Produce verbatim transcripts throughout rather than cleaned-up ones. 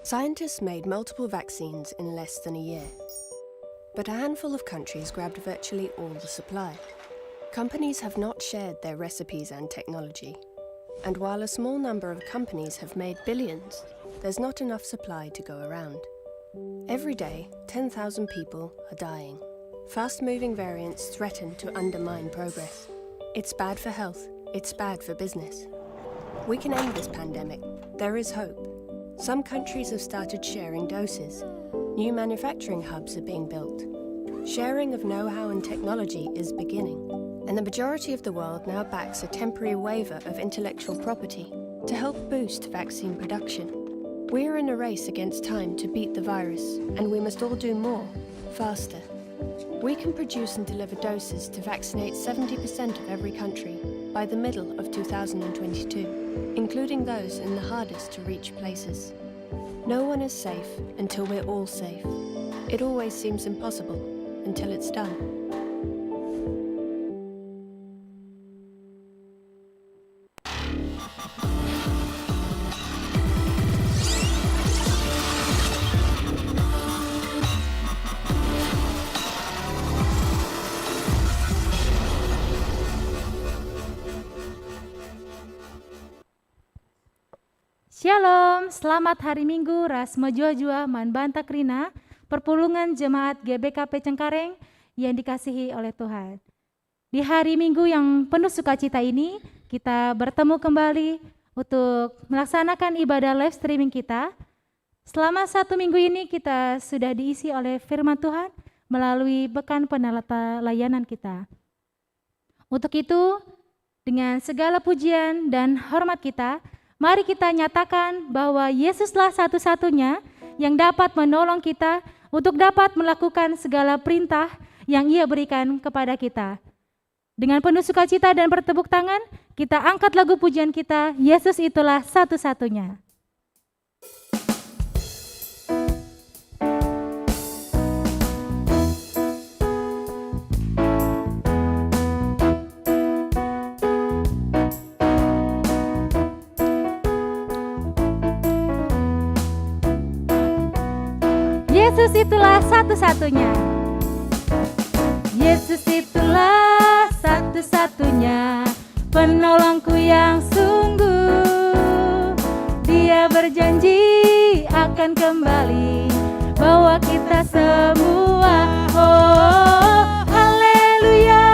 Scientists made multiple vaccines in less than a year, but a handful of countries grabbed virtually all the supply. Companies have not shared their recipes and technology, and while a small number of companies have made billions, there's not enough supply to go around. Every day, ten thousand people are dying. Fast-moving variants threaten to undermine progress. It's bad for health, it's bad for business. We can end this pandemic. There is hope. Some countries have started sharing doses. New manufacturing hubs are being built. Sharing of know-how and technology is beginning. And the majority of the world now backs a temporary waiver of intellectual property to help boost vaccine production. We are in a race against time to beat the virus, and we must all do more, faster. We can produce and deliver doses to vaccinate seventy percent of every country by the middle of two thousand and twenty-two, including those in the hardest to reach places. No one is safe until we're all safe. It always seems impossible until it's done. Shalom, selamat hari Minggu ras mejuah-juah man banta kerina perpulungen jemaat G B K P Cengkareng yang dikasihi oleh Tuhan. Di hari Minggu yang penuh sukacita ini, kita bertemu kembali untuk melaksanakan ibadah live streaming kita. Selama satu minggu ini, kita sudah diisi oleh firman Tuhan melalui pekan penata layanan kita. Untuk itu, dengan segala pujian dan hormat kita, mari kita nyatakan bahwa Yesuslah satu-satunya yang dapat menolong kita untuk dapat melakukan segala perintah yang Ia berikan kepada kita. Dengan penuh sukacita dan bertepuk tangan, kita angkat lagu pujian kita, Yesus Itulah Satu-Satunya. Yesus itulah satu-satunya. Yesus itulah satu-satunya penolongku yang sungguh. Dia berjanji akan kembali bawa kita semua. Oh, haleluya,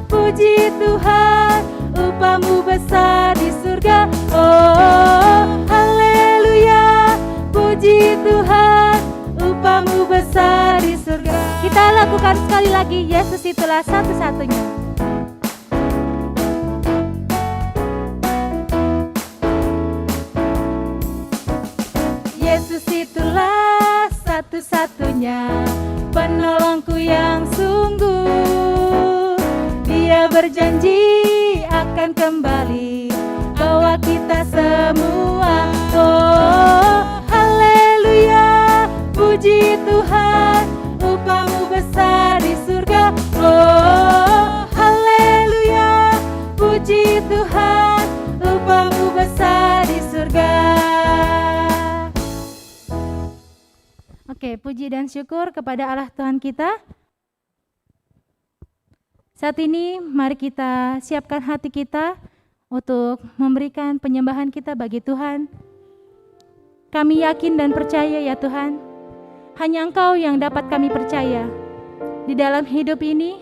puji Tuhan, upamu besar di surga. Oh, haleluya, puji Tuhan, upamu besar di surga. Kita lakukan sekali lagi, Yesus itulah satu-satunya. Yesus itulah satu-satunya penolongku yang sungguh. Dia berjanji akan kembali bawa kita semua. Oh, haleluya, puji Tuhan, upamu besar di surga. Oh, haleluya, puji Tuhan, upamu besar di surga. Oke, puji dan syukur kepada Allah Tuhan kita. Saat ini, mari kita siapkan hati kita untuk memberikan penyembahan kita bagi Tuhan. Kami yakin dan percaya, ya Tuhan, hanya Engkau yang dapat kami percaya. Di dalam hidup ini,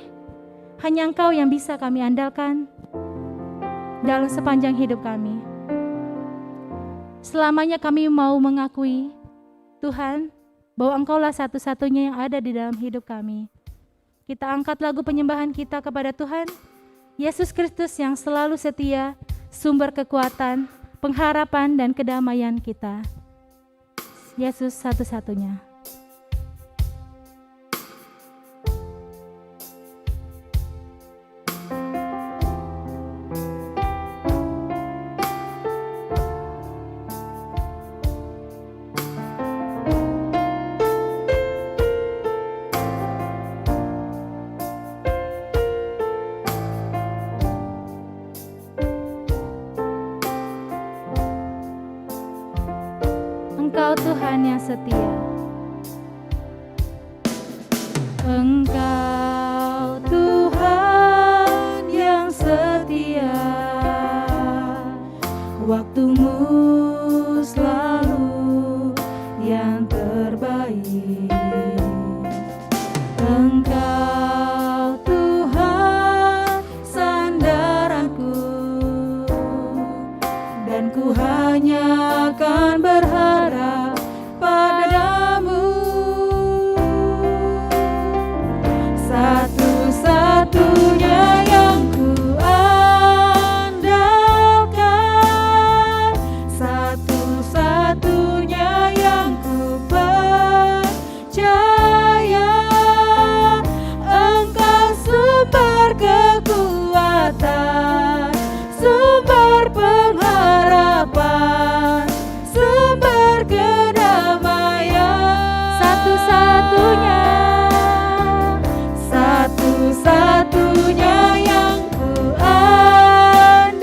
hanya Engkau yang bisa kami andalkan dalam sepanjang hidup kami. Selamanya kami mau mengakui, Tuhan, bahwa Engkaulah satu-satunya yang ada di dalam hidup kami. Kita angkat lagu penyembahan kita kepada Tuhan, Yesus Kristus yang selalu setia, sumber kekuatan, pengharapan, dan kedamaian kita. Yesus satu-satunya. Engkau Tuhan yang setia. Engkau Tuhan yang setia, waktumu selalu yang terbaik. Engkau Tuhan sandaranku, dan ku hanya akan berharap padamu. Satu-satunya yang ku andalkan, satu-satunya yang ku percaya, Engkau sumber kekuatan, sumber pengharapan, sumber kedamaian. Satu-satunya, satu-satunya yang ku andalkan,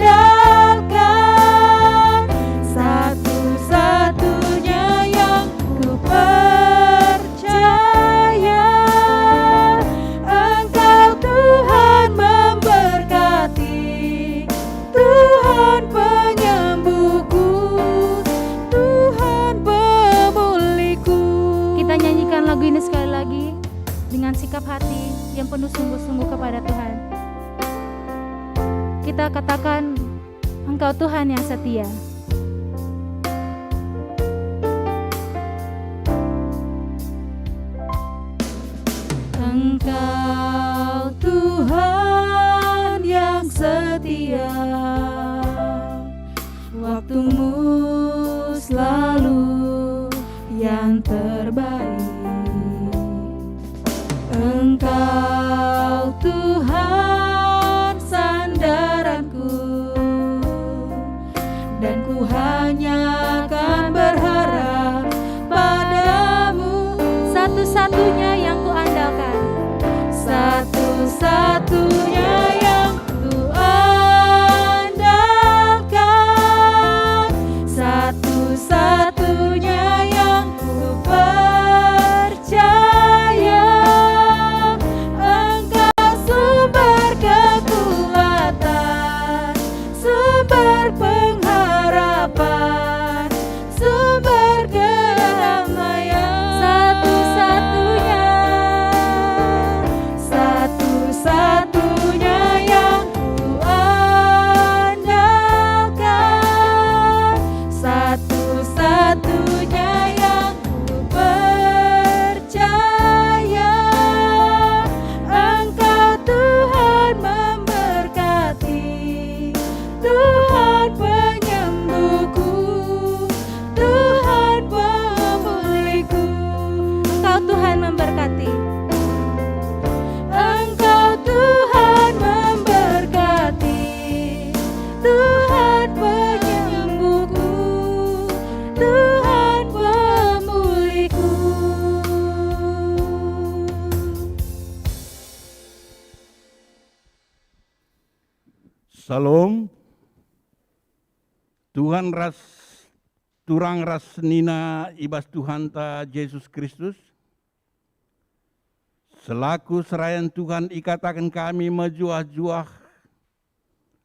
satu-satunya yang ku percaya. Engkau Tuhan memberkati, Tuhan penyembuhku, Tuhan pemulihku. Kita nyanyikan lagu ini sekali lagi dengan sikap hati yang penuh sungguh-sungguh kepada Tuhan. Kita katakan, "Engkau Tuhan yang setia." Engkau Tuhan yang setia, waktumu selalu yang terbaik. Engkau Tuhan sandaranku, dan ku hanya akan berharap padamu. Satu-satunya yang kuandalkan. Satu-satunya yang kuandalkan, satu-satunya yang kupercaya. Engkau sumber kekuatan, sumber pengharapan, sumber kedamaian. Satu-satunya, satu-satunya yang kuandalkan, satu-satunya yang kupercaya. Engkau Tuhan memberkati, Tuhan penyembuhku, Tuhan pemulihku. Engkau Tuhan memberkati. Engkau Tuhan memberkati, Tuhan penyembuhku, Tuhan pemulihku. Salom. Tuhan ras, turang ras senina i bas Tuhanta Jesus Kristus. Selaku serayan Tuhan ikataken kami mejuah-juah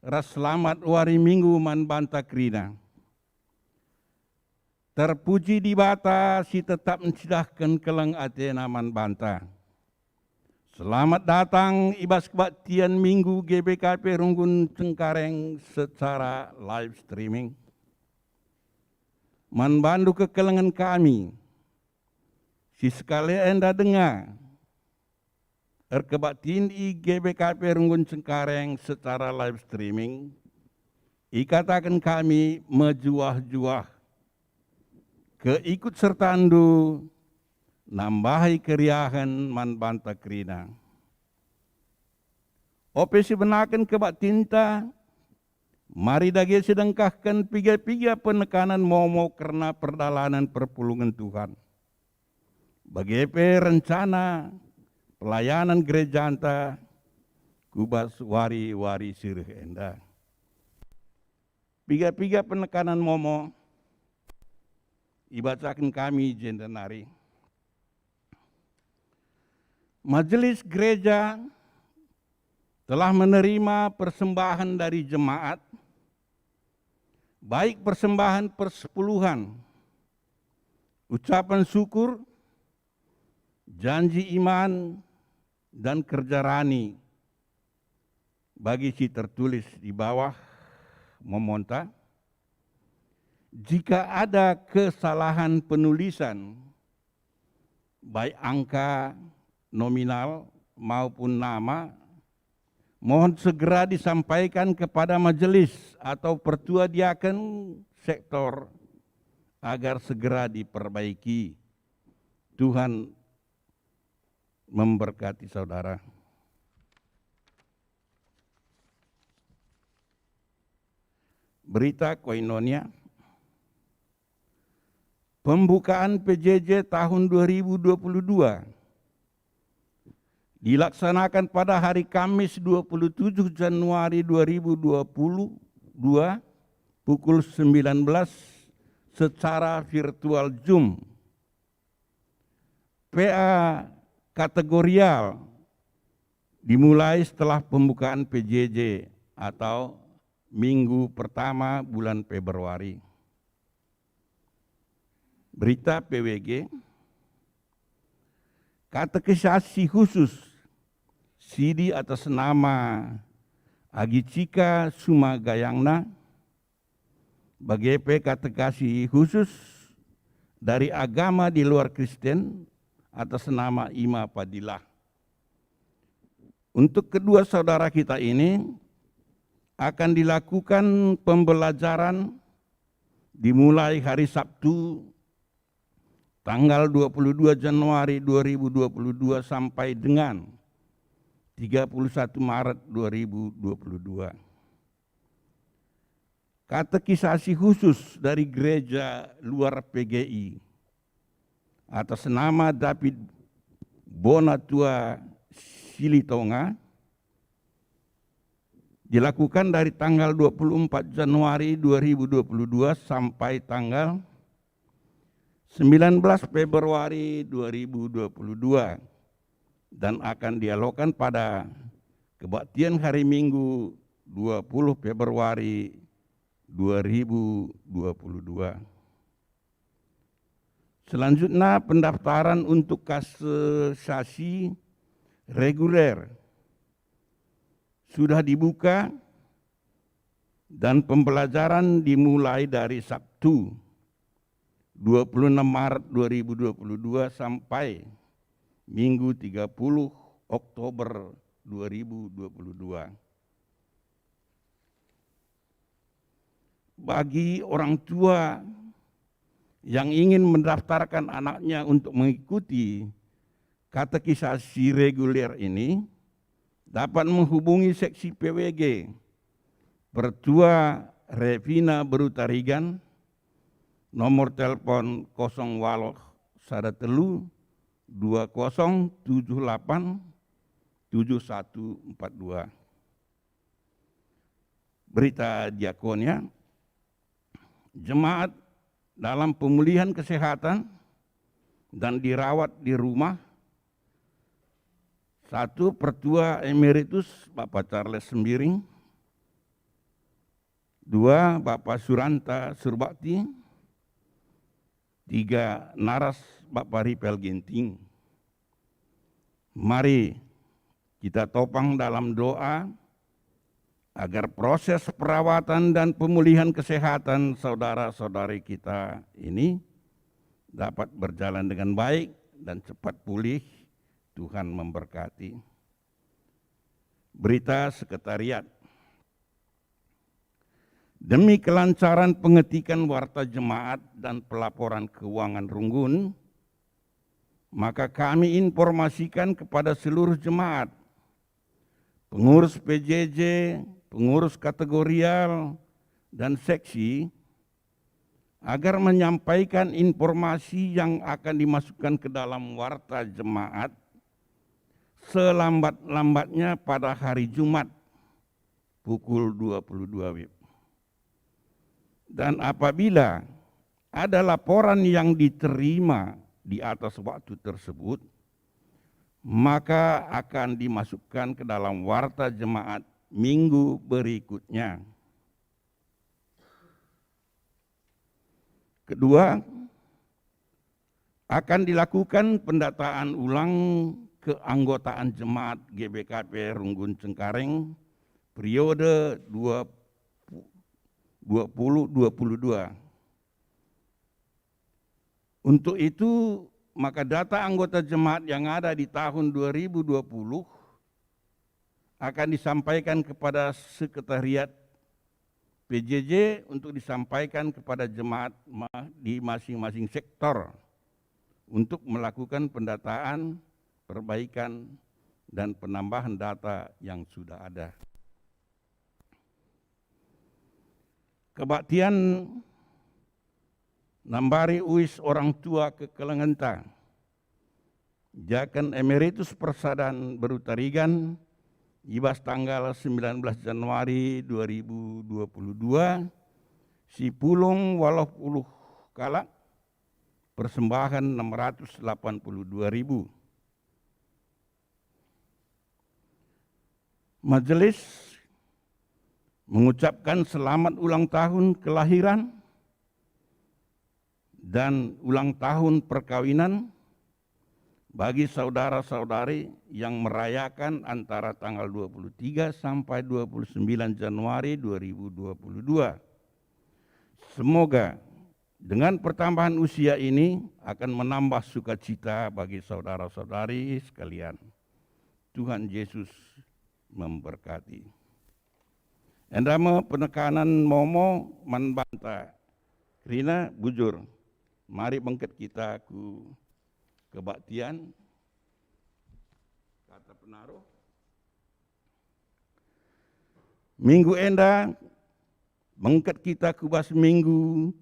ras selamat wari Minggu man banta kerina. Terpuji Dibata si tetap ncidahken keleng ateNa man banta. Selamat datang i bas kebaktian Minggu G B K P Runggun Cengkareng secara live streaming. Man bandu kekelengen kami, si sekali enda denga erkebaktin i G B K P Runggun Cengkareng secara live streaming, ikataken kami mejuah-juah keikut sertandu nambahi keriahen man banta kerina. Ope sibenaken kebaktinta, mari dage sidengkahken piga-piga penekanen momo kerna perdalanen perpulungen Tuhan. Bage pe rencana pelayanan gerejanta ku bas wari-wari si reh enda. Piga-piga penekanen momo ibacaken kami jenda nari. Majelis Gereja telah menerima persembahan dari jemaat, baik persembahan persepuluhan, ucapan syukur, janji iman, dan kerja rani bagi si tertulis di bawah memonta. Jika ada kesalahan penulisan, baik angka nominal maupun nama, mohon segera disampaikan kepada majelis atau pertua diaken sektor agar segera diperbaiki. Tuhan memberkati saudara. Berita Koinonia. Pembukaan P J J tahun dua ribu dua puluh dua dilaksanakan pada hari Kamis dua puluh tujuh Januari dua ribu dua puluh dua pukul sembilan belas secara virtual Zoom. P A kategorial dimulai setelah pembukaan P J J atau minggu pertama bulan Februari. Berita P W G, katekisasi khusus sidi atas nama Agicika Sumagayangna, bage pe katekisasi khusus dari agama di luar Kristen atas nama Ima Fadilah. Untuk kedua saudara kita ini akan dilakukan pembelajaran dimulai hari Sabtu tanggal dua puluh dua Januari dua ribu dua puluh dua sampai dengan tiga puluh satu Maret dua ribu dua puluh dua. Katekisasi khusus dari gereja luar P G I atas nama David Bonatua Silitonga dilakukan dari tanggal dua puluh empat Januari dua ribu dua puluh dua sampai tanggal sembilan belas Februari dua ribu dua puluh dua dan akan dialokkan pada kebaktian hari Minggu dua puluh Februari dua ribu dua puluh dua. Selanjutnya, pendaftaran untuk katekisasi reguler sudah dibuka dan pembelajaran dimulai dari Sabtu dua puluh enam Maret dua ribu dua puluh dua sampai Minggu tiga puluh Oktober dua ribu dua puluh dua. Bagi orang tua yang ingin mendaftarkan anaknya untuk mengikuti katekisasi reguler ini, dapat menghubungi seksi P W G, Pertua Revina Berutarigan, nomor telepon kosong waluh sada telu dua kosong tujuh lapan tujuh satu empat dua. Berita diakonia, jemaat dalam pemulihan kesehatan dan dirawat di rumah. Satu, Pertua Emeritus Bapak Charles Sembiring. Dua, Bapak Suranta Surbakti. Tiga, naras Bapak Ripel Ginting. Mari kita topang dalam doa agar proses perawatan dan pemulihan kesehatan saudara-saudari kita ini dapat berjalan dengan baik dan cepat pulih. Tuhan memberkati. Berita Sekretariat. Demi kelancaran pengetikan warta jemaat dan pelaporan keuangan runggun, maka kami informasikan kepada seluruh jemaat, pengurus P J J, pengurus kategorial, dan seksi, agar menyampaikan informasi yang akan dimasukkan ke dalam warta jemaat selambat-lambatnya pada hari Jumat pukul dua puluh dua W I B. Dan apabila ada laporan yang diterima di atas waktu tersebut, maka akan dimasukkan ke dalam warta jemaat minggu berikutnya. Kedua, akan dilakukan pendataan ulang keanggotaan jemaat G B K P Runggun Cengkareng periode dua puluh dua puluh dua. Untuk itu, maka data anggota jemaat yang ada di tahun dua ribu dua puluh akan disampaikan kepada Sekretariat P J J untuk disampaikan kepada jemaat ma-, di masing-masing sektor untuk melakukan pendataan, perbaikan, dan penambahan data yang sudah ada. Kebaktian nambari uis orang tua kekelengenta. Diaken Emeritus Persadan Beru Tarigan i bas tanggal sembilan belas Januari dua ribu dua puluh dua, si pulung waluh puluh kalak, persembahen enam ratus delapan puluh dua ribu. Majelis mengucapkan selamat ulang tahun kelahiran dan ulang tahun perkawinan bagi saudara-saudari yang merayakan antara tanggal dua puluh tiga sampai dua puluh sembilan Januari dua ribu dua puluh dua. Semoga dengan pertambahan usia ini akan menambah sukacita bagi saudara-saudari sekalian. Tuhan Yesus memberkati. Enda me penekanen momo man banta. Kerina bujur, mari bengket kita ku kebaktian. Kata penaruh. Minggu enda bengket kita ku bas Minggu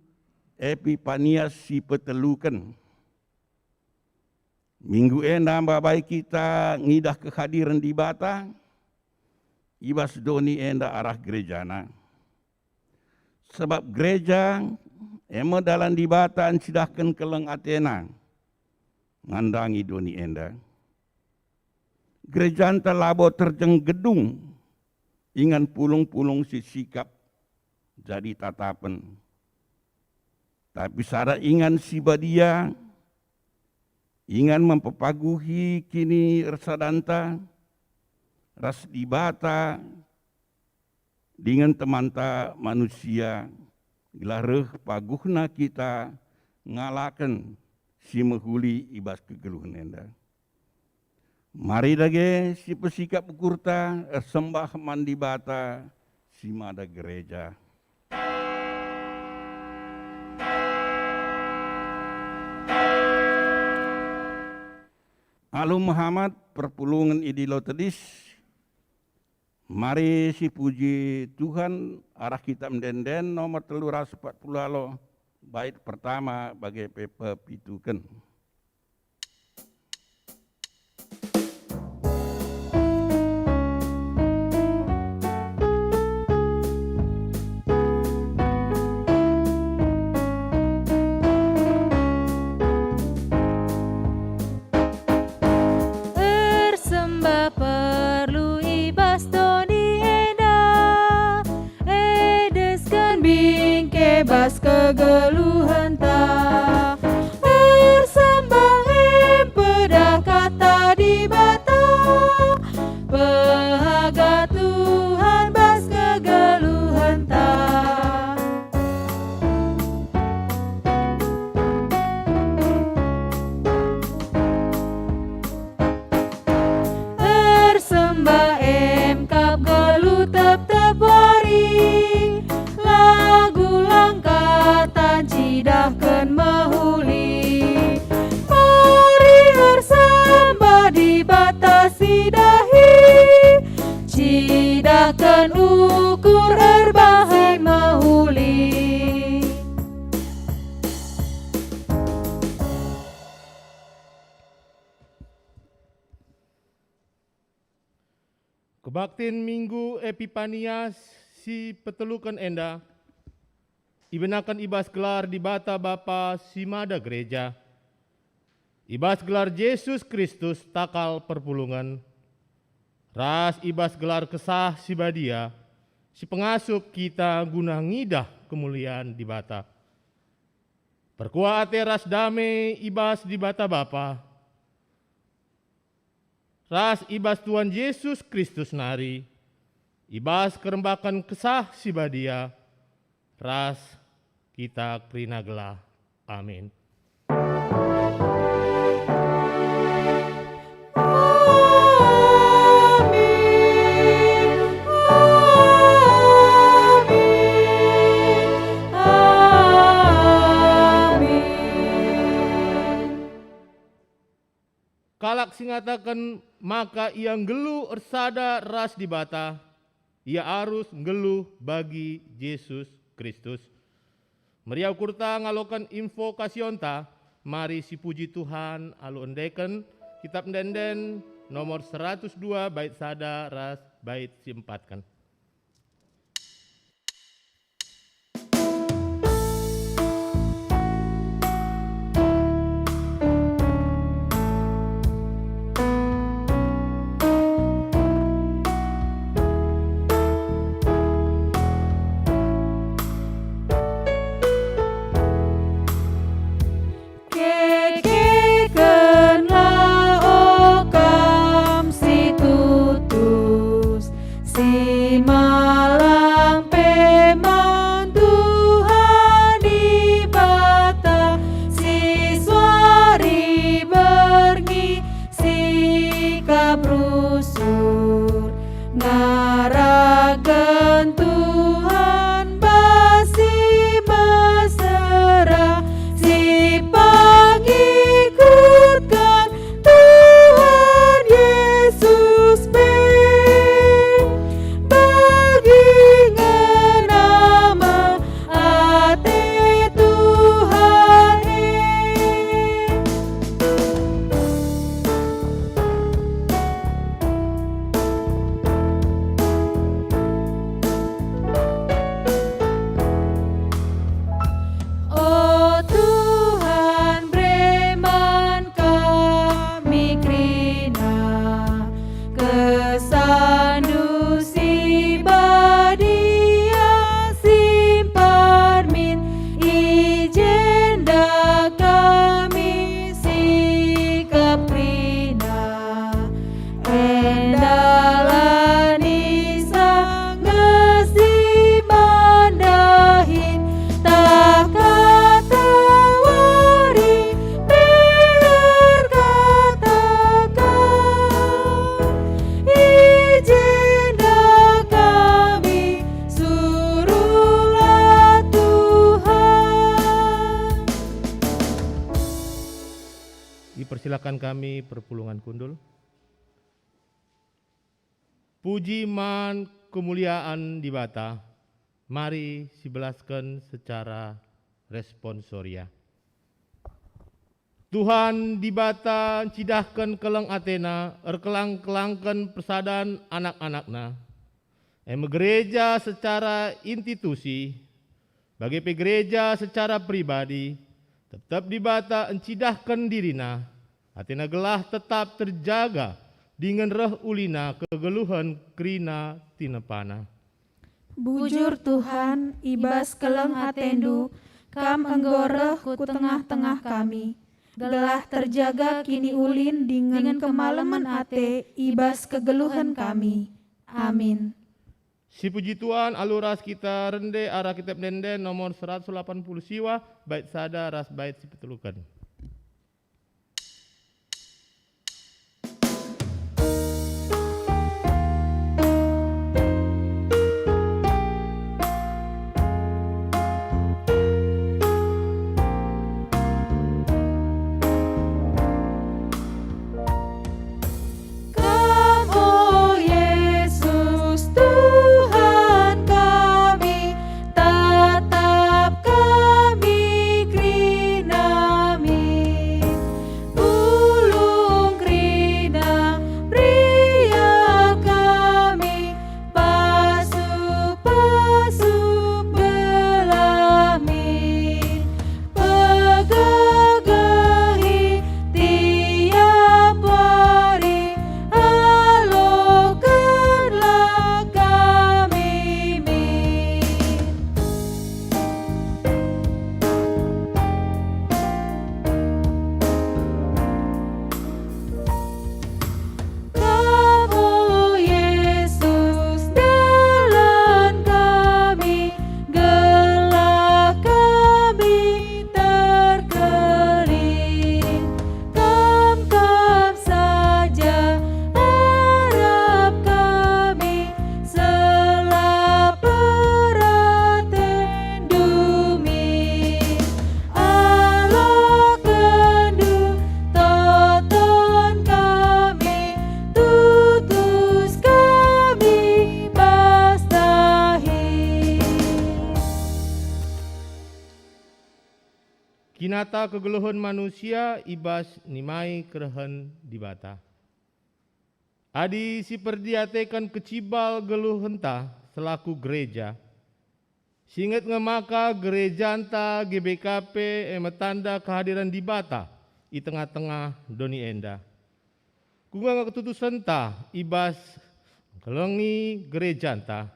Epipanias si peteluken. Minggu enda mbabai kita ngidah kehadiren Dibata i bas doni enda arah gerejana. Sebab gereja e me dalan Dibata ncidahken keleng atena ngandangi doni enda. Gerejanta labo terjeng gedung, ingan pulung-pulung si sikap jadi tatapen. Tapi sada ingan si badia, ingan mempepaguhi kini ersadanta ras Dibata dingen temanta manusia, gelah reh paguhna kita ngalaken si mehuli i bas kegeluhen enda. Mari dage sipesikap ukurta ersembah man Dibata si mada gereja. Alu Muhammad, perpulungen idilo tedis. Mari sipuji Tuhan arah kitab Ende-enden nomor telu ratus empat puluh alo, bait pertama bage pe pepituken. Ersembah perlu i bas doni enda, edesken bingke bas kegeluhenta. Ersembah e mpedah kata Dibata, pehaga Tuhan bas kegeluhenta. Ersembah em kap geluh tep-tep wari, lagu langkatan cidahken mehuli. Mari ersembah Dibata si dahi, cidahken ukur erbahan mehuli. Kebaktin Minggu Epipanias si peteluken enda ibenaken i bas gelar Dibata Bapa si mada gereja, i bas gelar Jesus Kristus takal perpulungen, ras i bas gelar Kesah Si Badia si pengasup kita guna ngidah kemulian Dibata. Perkuah ate ras dame i bas Dibata Bapa, ras i bas Tuhan Jesus Kristus nari, i bas kerembaken Kesah Si Badia, ras kita kerina gelah. Amin. Amin. Amin. Amin. Kalak si ngataken maka ia nggeluh ersada ras Dibata, ia arus nggeluh bagi Jesus Kristus. Meriah ukurta ngaloken invokasionta, mari sipuji Tuhan alu endeken Kitap Ende-enden nomor seratus dua bait sada ras bait si empatken. Kekekenlah, o kam si tutus, si malang pe man Tuhan Dibata, si suari berngi, si kap rusur. Ngaraken Tuhan bas si mesera, si pengikutken Tuhan Yesus pe. Bagi ngena me ate Tuhan e. O Tuhan, bere man kami kerina KesahNdu si badia si mpermin, i jenda kami sikap kerina. Endalani sangga si man dahin, tah kata wari pe erkataken, i jenda kami, suruhlah Tuhan. Ipersilakan kami perpulungen kundul. Puji man kemuliaan Dibata, mari sibelasken secara responsoria. Tuhan Dibata ncidahken keleng ateNa erkelang-kelangken persadan anak-anakNa, e me gereja secara institusi, bage pe gereja secara pribadi, tep-tep Dibata ncidahken diriNa, ateNa gelah tetap terjaga dingen reh ulina kegeluhen kerina tinepana. Bujur, Tuhan, i bas keleng ateNdu, Kam enggo reh ku tengah-tengah kami, gelah terjaga kiniulin dingen kemalemen ate i bas kegeluhen kami. Amin. Sipuji Tuhan, alu ras kita rende arah Kitap Ende-enden nomor seratus lapan puluh siwa, bait sada ras bait si peteluken. Kam, o Yesus, Tuhan kami, tatap kami kerinami. Nata kegeluhen manusia i bas nimai kerehen Dibata. Adi siperdiateken kecibal geluhenta selaku gereja, singet nge maka gerejanta G B K P e me tanda kehadiren Dibata i tengah-tengah doni enda. Kuga nge ketutusenta i bas ngkelengi gerejanta,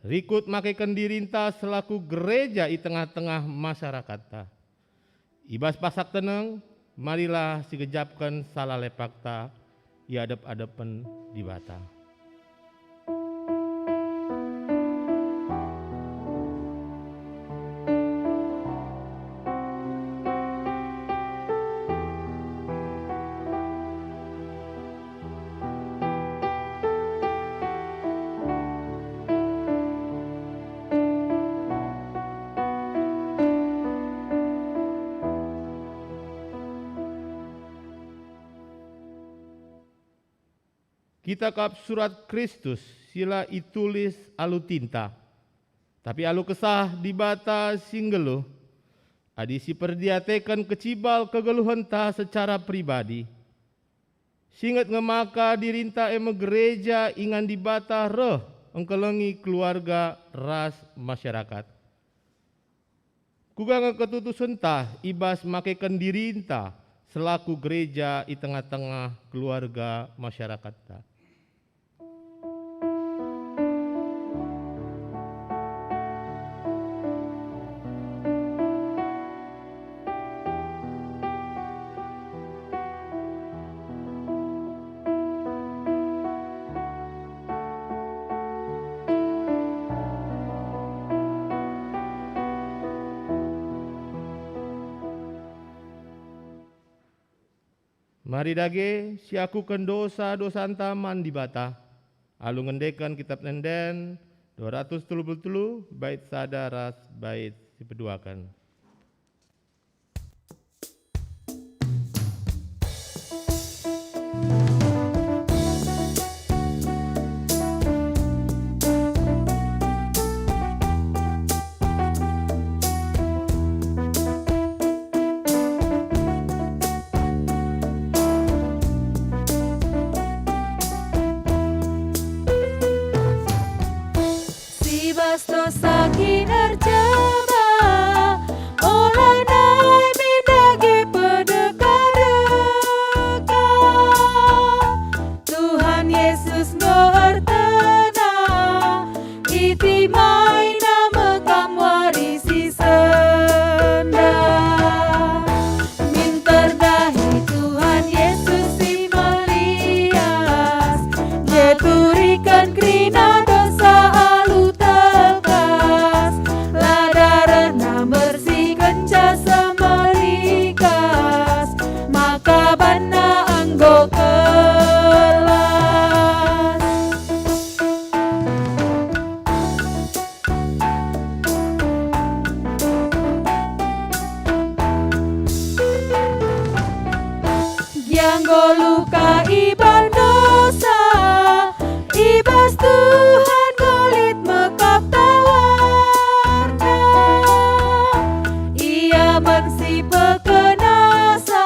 rikut makeken dirinta selaku gereja i tengah-tengah masyarakatta. I bas pasak teneng, marilah sigejapken sala lepakta i adep-adepen Dibata. Kita kap surat Kristus si la itulis alu tinta, tapi alu Kesah Dibata si nggeluh. Adi siperdiateken kecibal kegeluhenta secara pribadi, singet nge maka dirinta e me gereja ingan Dibata reh engkelengi keluarga ras masyarakat. Kuga nge ketutusenta i bas makeken dirinta selaku gereja i tengah-tengah keluarga masyarakatta? Mari dage siakuken dosa-dosanta man Dibata, alu ngendeken Kitap Ende-enden dua ratus telu puluh telu, bait sada ras bait si peduaken. Si bas dosa kinerjaba, ola nai min dage pedekah-dekah. Tuhan Yesus enggo ertenang, itimaina me kam wari si sendah. Minter dahi Tuhan Yesus si melias, jeturiken kerina dosa alu tekas. La darehna mbersihkenca semelikas, maka banna enggo kelas. Gia enggo luka iban dosa, i bas Tuhan enggo lit mekap tawarna. Ia man si pekenasa,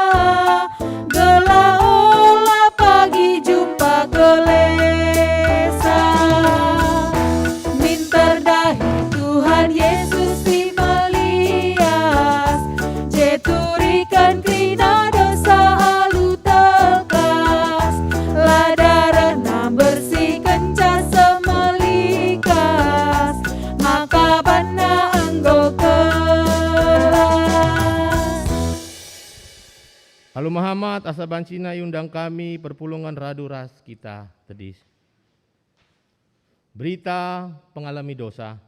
gelah ola pagi jumpa kelesa. Minter dahi Tuhan Yesus si melias, jeturiken kerina dosa alu tekas. La darehna mbersihkenca semelikas, maka banna enggo kelas. Alu mehamat, asa bancina iundang kami perpulungen radu ras kita tedis. Berita pengalemi dosa.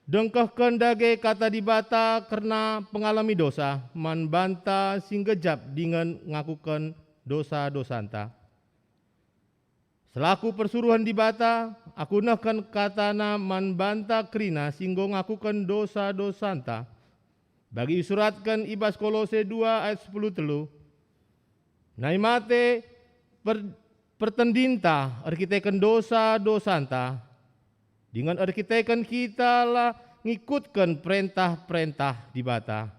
Dengkehken dage kata Dibata kerna pengalemi dosa man banta si nggejap dingen ngakuken dosa-dosanta. Selaku persuruhen Dibata, aku nehken kataNa man banta kerina si enggo ngakuken dosa-dosanta. Bagi isuratken i bas Kolose dua ayat sepuluh telu, nai mate per-, pertendinta erkiteken dosa-dosanta, dingen erkiteken kita la ngikutken perentah-perentah Dibata.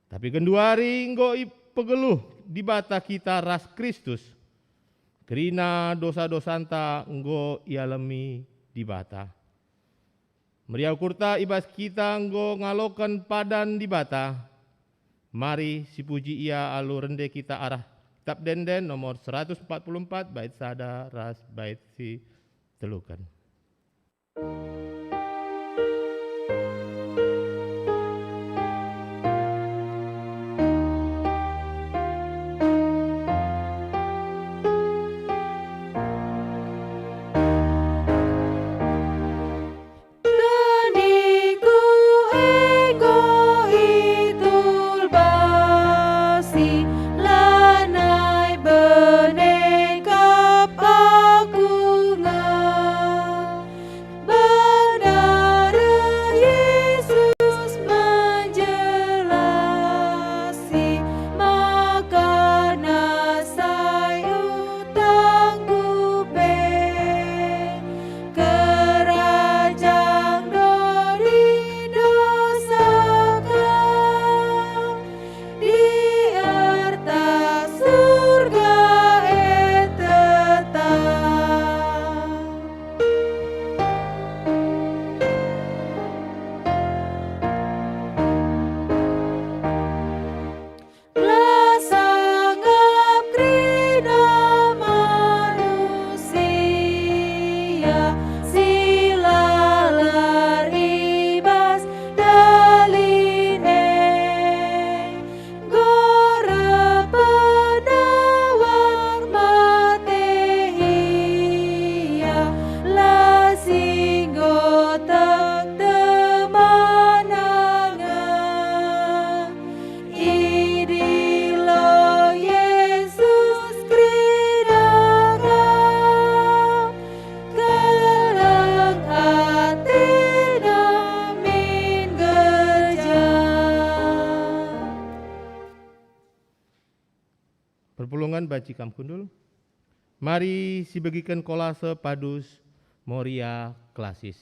Tapi genduari enggo ipegeluh Dibata kita ras Kristus. Kerina dosa-dosanta enggo ialemi Dibata. Meriah ukurta i bas kita enggo ngaloken padan Dibata. Mari sipuji Ia alu rende kita arah Kitab Ende-enden nomor seratus empat puluh empat, bait sada ras bait si teluken. Keningku enggo itulbasi, lanai bene kap aku nge. Benar Yesus menjelasi, maka nasai utangku pe. Kerajang doni dosa ka, di erta surga e tetap. La sangap kerina manusia si lalap i bas dalihen e, enggo reh penawar mate ia, la si enggo tek temana nge. Idilo Yesus kerina kam, keleng ateNa min geja. Perpulungen banci kam kundul. Mari sibegiken kolase padus Moria Klasis.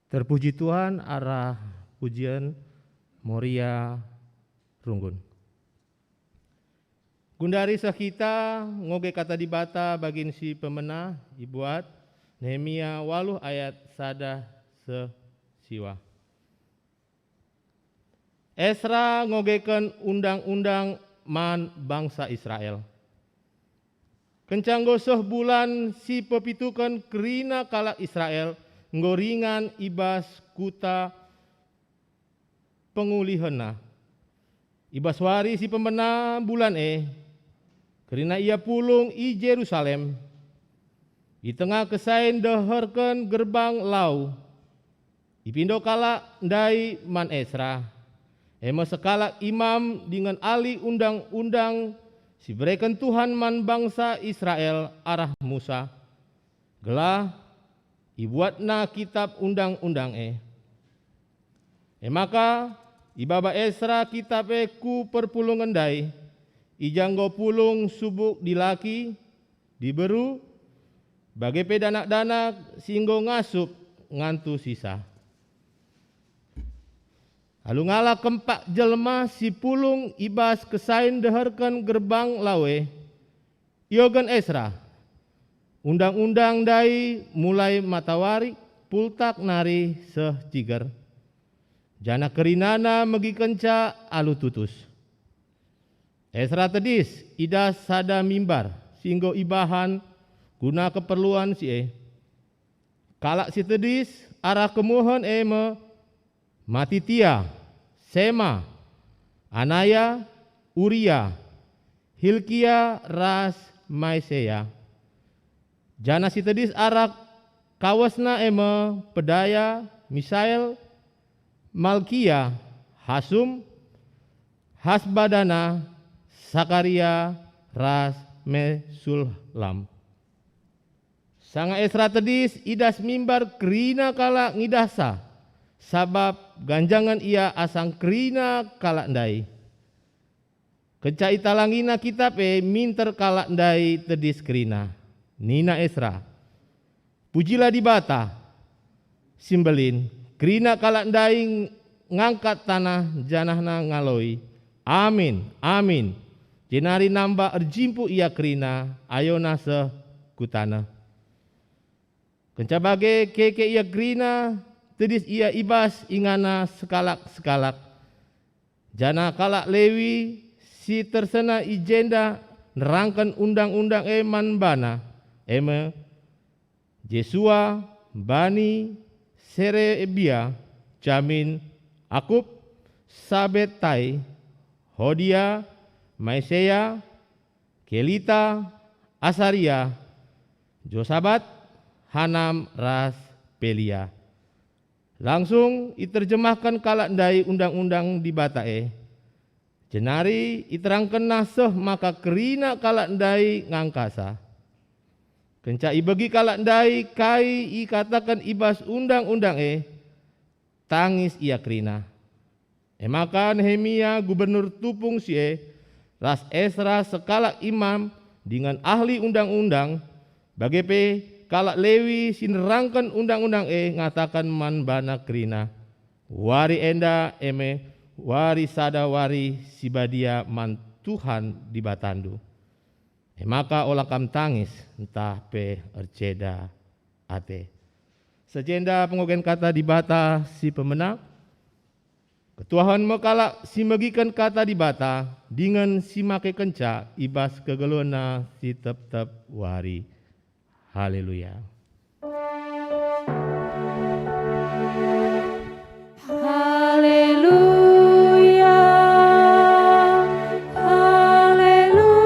Terpuji Tuhan arah pujian Moria runggun. Gundari seh kita ngoge Kata Dibata bagin si pemena ibuat Nehemia waluh ayat sada seh siwah. Esra ngogeken undang-undang man bangsa Israel. Kenca enggo seh bulan si pepituken kerina kalak Israel enggo ringan i bas kuta pengulihenna. I bas wari si pemena bulan e, kerina ia pulung i Jerusalem. I tengah kesain ndeherken gerbang lau, ipindo kalak ndai man Esra, e me sekalak imam dingen ahli undang-undang si ibereken Tuhan man bangsa Israel arah Musa, gelah ibuatna kitap undang-undang e. E maka ibaba Esra kitap e ku perpulungen ndai, i ja enggo pulung subuk dilaki, diberu, bage pe danak-danak si enggo ngasup ngantu sisa. Alu ngalak kempak jelma si pulung i bas kesain ndeherken gerbang lau e, iogen Esra undang-undang ndai mulai matawari pultak nari seh ciger, janah kerinana megikenca alu tutus. Esra tedis i das sada mimbar si enggo ibahan guna keperluan si e. Kalak si tedis arah kemuhen e me Matitia, Sema, Anaya, Uria, Hilkia ras Maesea. Janah si tedis arah kawesna e me Pedaya, Misael, Malkia, Hasum, Hasbadana, Sakaria ras Mesullam. Sanga Esra tedis i das mimbar kerina kalak ngidahsa, sabap ganjangen ia asang kerina kalak ndai. Kenca italangina kitap e minter kalak ndai tedis kerina. Nina Esra, "Pujilah Dibata si mbelin." Kerina kalak ndai ngangkat tanah janahna ngaloi, "Amin, amin." Jenari nambah erjimpuh ia kerina, ayona seh ku taneh. Kenca bage keke ia kerina, tedis ia i bas ingana sekalak-sekalak. Janah kalak Lewi si tersena i jenda nerangken undang-undang e man bana, e me Jesua, Bani, Serebia, Jamin, Akub, Sabetai, Hodia, Maesea, Kelita, Asaria, Josabat, Hanam ras Pelia. Langsung iterjemahken kalak ndai undang-undang Dibata e. Jenari iterangkenna seh maka kerina kalak ndai ngangkasa. Kenca ibegi kalak ndai kai ikataken i bas undang-undang e, tangis ia kerina. E maka Nehemia gubernur tupung si e, ras Esra sekalak imam dingen ahli undang-undang, bage pe kalak Lewi si nerangken undang-undang e ngataken man bana kerina, "Wari enda e me wari sada wari si badia man Tuhan Dibatandu. E maka ola kam tangis ntah pe erceda ate." Seh jenda pengogen Kata Dibata si pemena. Ketuahen me kalak si megiken Kata Dibata dingen si makekenca i bas kegeluhenna si tep-tep wari. Haleluya. Haleluya, haleluya, haleluya.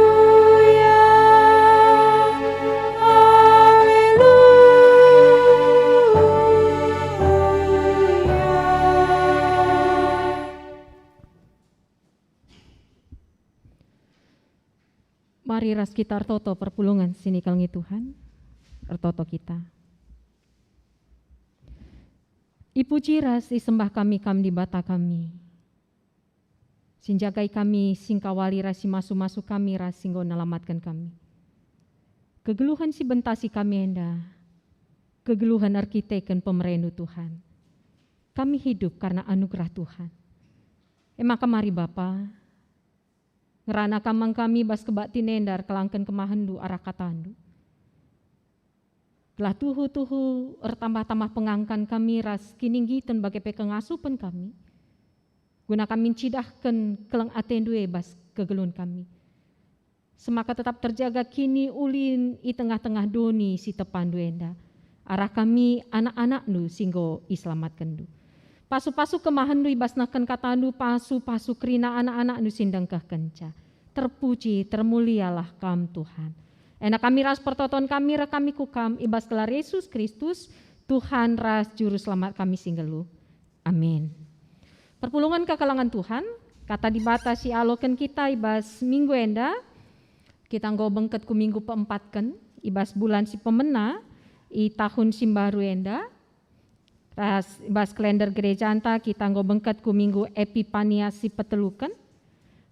Mari ras kita ertoto perpulungen si nikelengi Tuhan. Ertoto kita. Ipuji ras isembah kami Kam Dibata kami, si njagai kami, si ngkawali ras si masu-masu kami ras si enggo nelamatken kami. Kegeluhen si bentasi kami enda, kegeluhen erkiteken pemereNdu Tuhan. Kami hidup karna anugerah Tuhan. E maka mari Bapa, ngerana Kam man kami bas kebaktin enda erkelangken kemahenNdu arah kataNdu. Gelah tuhu-tuhu ertambah-tambah pengangkan kami ras kininggiten bage pe kengasupen kami, guna kami ncidahken keleng ateNdu e bas kegeluhen kami. Semaka tetap terjaga kiniulin i tengah-tengah doni si tepaNdu enda, arah kami anak-anakNdu si enggo iselamatkenNdu. Pasu-pasu kemahenNdu i bas nehken kataNdu, pasu-pasu kerina anak-anakNdu si ndengkehkenca. Terpuji, termulialah Kam, Tuhan. Ena kami ras pertoton kami reh kami ku Kam i bas gelar Yesus Kristus, Tuhan ras Juru Selamat kami si nggeluh. Amin. Perpulungen kekelengen Tuhan, kata Dibata si aloken kita i bas minggu enda, kita enggo bengket ku minggu peempatken i bas bulan si pemena i tahun si mbaru enda, ras i bas kalender gerejanta kita enggo bengket ku minggu Epipania si peteluken.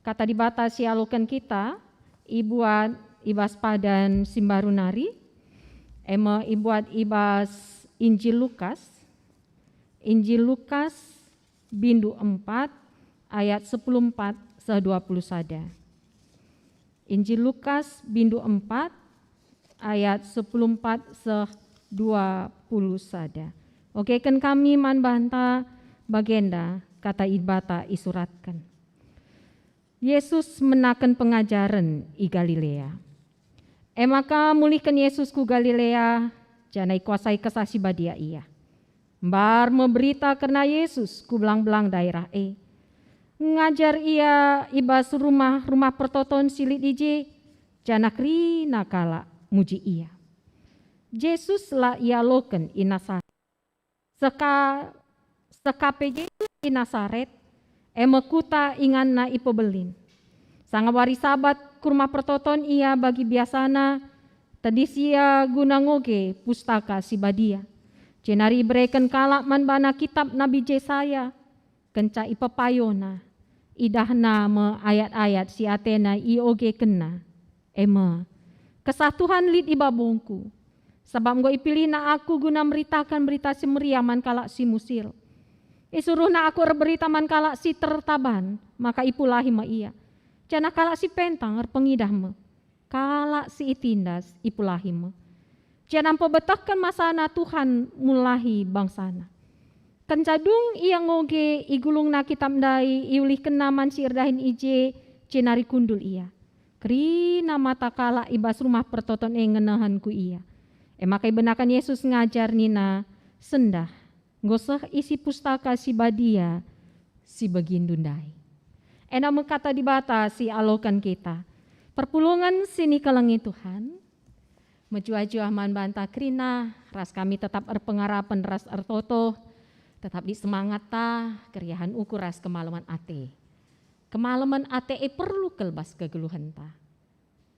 Kata Dibata si aloken kita ibuat i bas padan si mbaru nari, e me ibuat i bas Injil Lukas, Injil Lukas, bindu empat, ayat sepuluh empat seh dua puluh sada. Injil Lukas, bindu empat, ayat sepuluh empat seh dua puluh sada. Ogeken kami man banta bagenda kata Dibata isuratken. Yesus menaken pengajaren i Galilea. E maka mulihken Yesus ku Galilea, janah ikuasai Kesah Si Badia Ia. Mbar me berita kerna Yesus ku belang-belang daerah e. Ngajar Ia i bas rumah-rumah pertoton si lit i je, janah kerina kalak muji Ia. Jesus la ialoken i Nasaret. Seka-, seka pe Jesus i Nasaret, e me kuta inganna ipebelin. Sanga wari Sabat ku rumah pertoton Ia bagi biasana, tedis Ia guna ngoge Pustaka Si Badia. Jenari ibereken kalak man baNa kitab Nabi Jesaya. Kenca ipepayona, idahna me ayat-ayat si atena iogekenna, e me, "Kesah Tuhan lit i babongku, sabap enggo ipilihNa aku guna meritaken Berita Si Meriah man kalak si musil. IsuruhNa aku erberita man kalak si tertaban, maka ipulahi me ia, janah kalak si pentang erpengidah me." Kalak si itindas ipulahi me. Janah mpebetehken masana Tuhan mulahi bangsana. Kenca dung ia ngoge, igulungna kitab ndai, iulihkenna man si erdahin i je, jenari kundul ia. Kerina mata kalak i bas rumah pertoton e ngenehen ku ia. E maka ibenaken Jesus ngajar nina, "Sendah, enggo seh isi Pustaka Si Badia si begindu ndai." Enda me kata Dibata si aloken kita. Perpulungen si nikelengi Tuhan, mejuah-juah man banta kerina ras kami tetap erpengarapen ras ertoto, tetap lit semangatta, keriahen ukur ras kemalemen ate. Kemalemen ate e perlu kal bas kegeluhenta.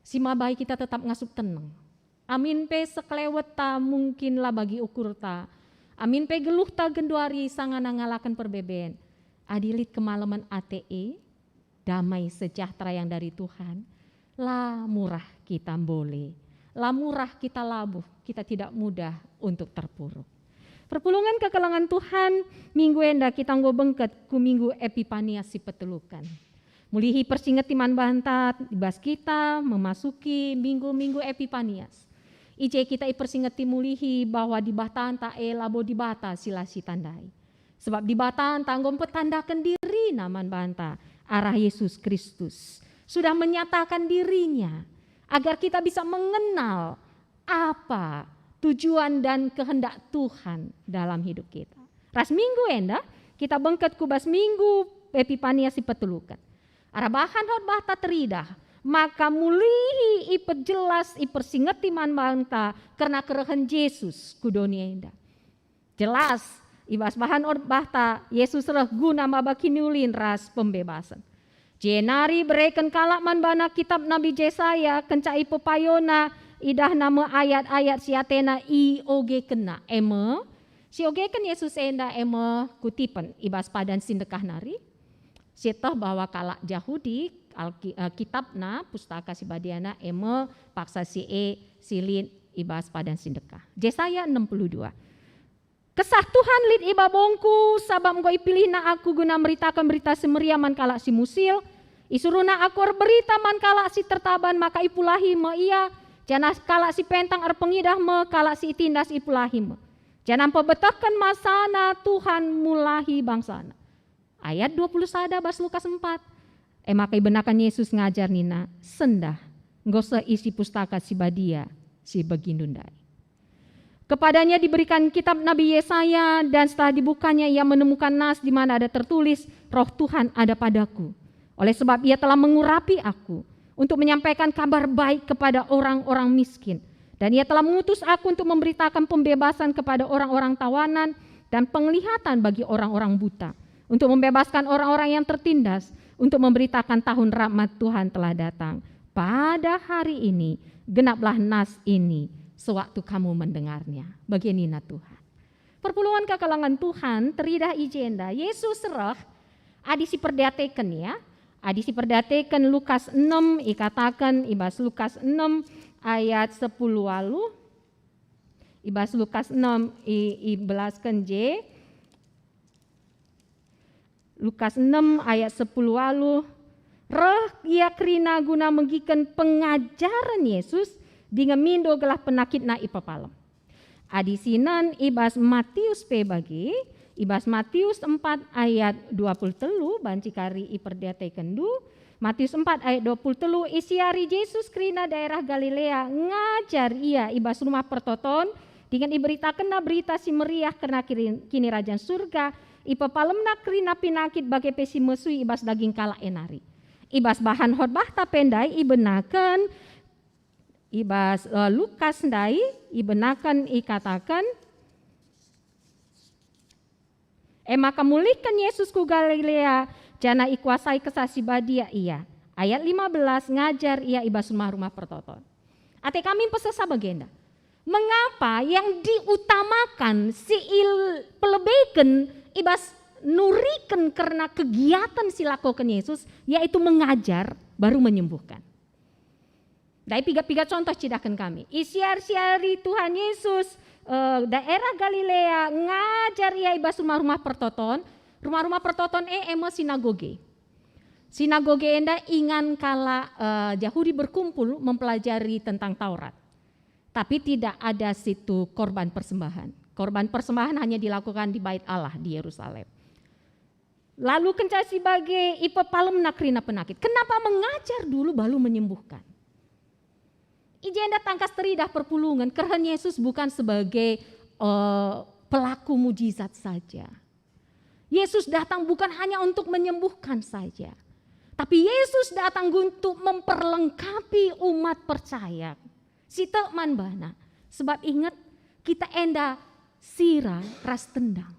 Si mabai kita tetap ngasup teneng. Amin pe sekelewetta mungkin la bagi ukurta. Amin pe geluhta genduari sangana ngalaken perbeben. Adi lit kemalemen ate e, damai sejahtera yang dari Tuhan, la murah kita mbole, la murah kita labuh, kita tidak mudah untuk terpuruk. Perpulungen kekelengen Tuhan, minggu enda kita enggo bengket ku Minggu Epipania si peteluken. Mulihi persingeti man banta i bas kita memasuki minggu-minggu Epipanias. I je kita ipersingeti mulihi bahwa Dibatanta e labo Dibata si la sitandai. Sebab Dibatanta enggo mpetandaken diriNa man banta arah Yesus Kristus. Sudah menyatakan diriNa agar kita bisa mengenal apa tujuan dan kehendak Tuhan dalam hidup kita. Ras minggu enda, kita bengket ku bas minggu Epipania si peteluken. Arah bahan khotbahta teridah, maka mulihi ipejelas, ipersingeti man banta kerna kerehen Jesus ku doni enda. Jelas, i bas bahan khotbahta, Jesus reh guna maba kiniulin ras pembebasen. Jenari ibereken kalak man bana kitab Nabi Jesaya, kenca ipepayona, idahna me ayat-ayat si atena iogekenna. E me, si ogeken Jesus enda e me kutipen i bas padan si ndekah nari. Sieteh bahwa kalak Jahudi, Alki-, eh, kitabna, Pustaka Si Badiana, e me paksa si e si lit i bas padan si ndekah. Jesaya enam puluh dua. Kesah Tuhan lit i babongku, sabap enggo ipilihNa aku guna meritaken Berita Si Meriah man kalak si musil. IsuruhNa aku erberita man kalak si tertaban, maka ipulahi me ia, janah kalak si pentang erpengidah me, kalak si itindas ipulahi me. Janah mpebetehken masana Tuhan mulahi bangsaNa. Ayat dua puluh sada bas Lukas empat. E maka ibenaken Jesus ngajar nina, "Sendah, enggo seh isi Pustaka Si Badia si begindu ndai." Kepadanya diberikan kitab Nabi Yesaya, dan setelah dibukanya ia menemukan nas di mana ada tertulis, "Roh Tuhan ada padaku, oleh sebab ia telah mengurapi aku untuk menyampaikan kabar baik kepada orang-orang miskin, dan ia telah mengutus aku untuk memberitakan pembebasan kepada orang-orang tawanan dan penglihatan bagi orang-orang buta, untuk membebaskan orang-orang yang tertindas, untuk memberitakan tahun rahmat Tuhan telah datang. Pada hari ini, genaplah nas ini sewaktu kamu mendengarnya." Bage nina Tuhan. Perpulungen kekelengen Tuhan teridah i jenda. Yesus reh, adi siperdiateken, ya. Adi siperdiateken Lukas enem, ikataken i bas Lukas enem ayat sepuluh waluh. I bas Lukas enem i, ibelasken je. Lukas enem ayat sepuluh waluh, reh ia kerina guna megiken pengajaren Yesus, dingen mindo gelah penakitna ipepalem. Adi sinen i bas Matius pe bage, i bas Matius empat ayat dua puluh telu banci kari iperdiatekenndu, Matius empat ayat dua puluh telu, isiari Jesus kerina daerah Galilea, ngajar ia i bas Rumah Pertoton, dingen iberitakenna Berita Si Meriah kerna kiri-, Kinirajan Surga, ipepalemna kerina penakit bage pe si mesui i bas daging kalak e nari. I bas bahan khotbahta pe ndai ibenaken, i bas, eh, Lukas ndai ibenaken ikataken, e maka mulihken Jesus ku Galilea, janah ikuasai Kesah Si Badia ia. Ayat lima belas, ngajar ia i bas rumah-rumah pertoton. Ate kami mpesesa bagenda. Mengapa yang diutamakan si ipelebeken i bas nuriken kerna kegiatan si lakoken Yesus, yaitu mengajar, baru menyembuhkan? Ndai piga-piga contoh cidahken kami. Isiar-siari Tuhan Yesus, eh, daerah Galilea, ngajar ia i bas rumah-rumah pertoton. Rumah-rumah pertoton e, e me sinagoge. Sinagoge enda ingan kalak, eh, Jahudi berkumpul mempelajari tentang Taurat. Tapi tidak ada situ korban persembahan. Korban persembahan hanya dilakukan di Bait Allah di Yerusalem. Lalu kenca si bage ipepalemna kerina penakit. Kenapa mengajar dulu baru menyembuhkan? I jenda tangkas teridah perpulungen, kerehen Yesus bukan sebagai, eh, pelaku mujizat saja. Yesus datang bukan hanya untuk menyembuhkan saja, tapi Yesus datang untuk memperlengkapi umat percaya si tek man baNa. Sebab inget, kita enda sira ras tendang.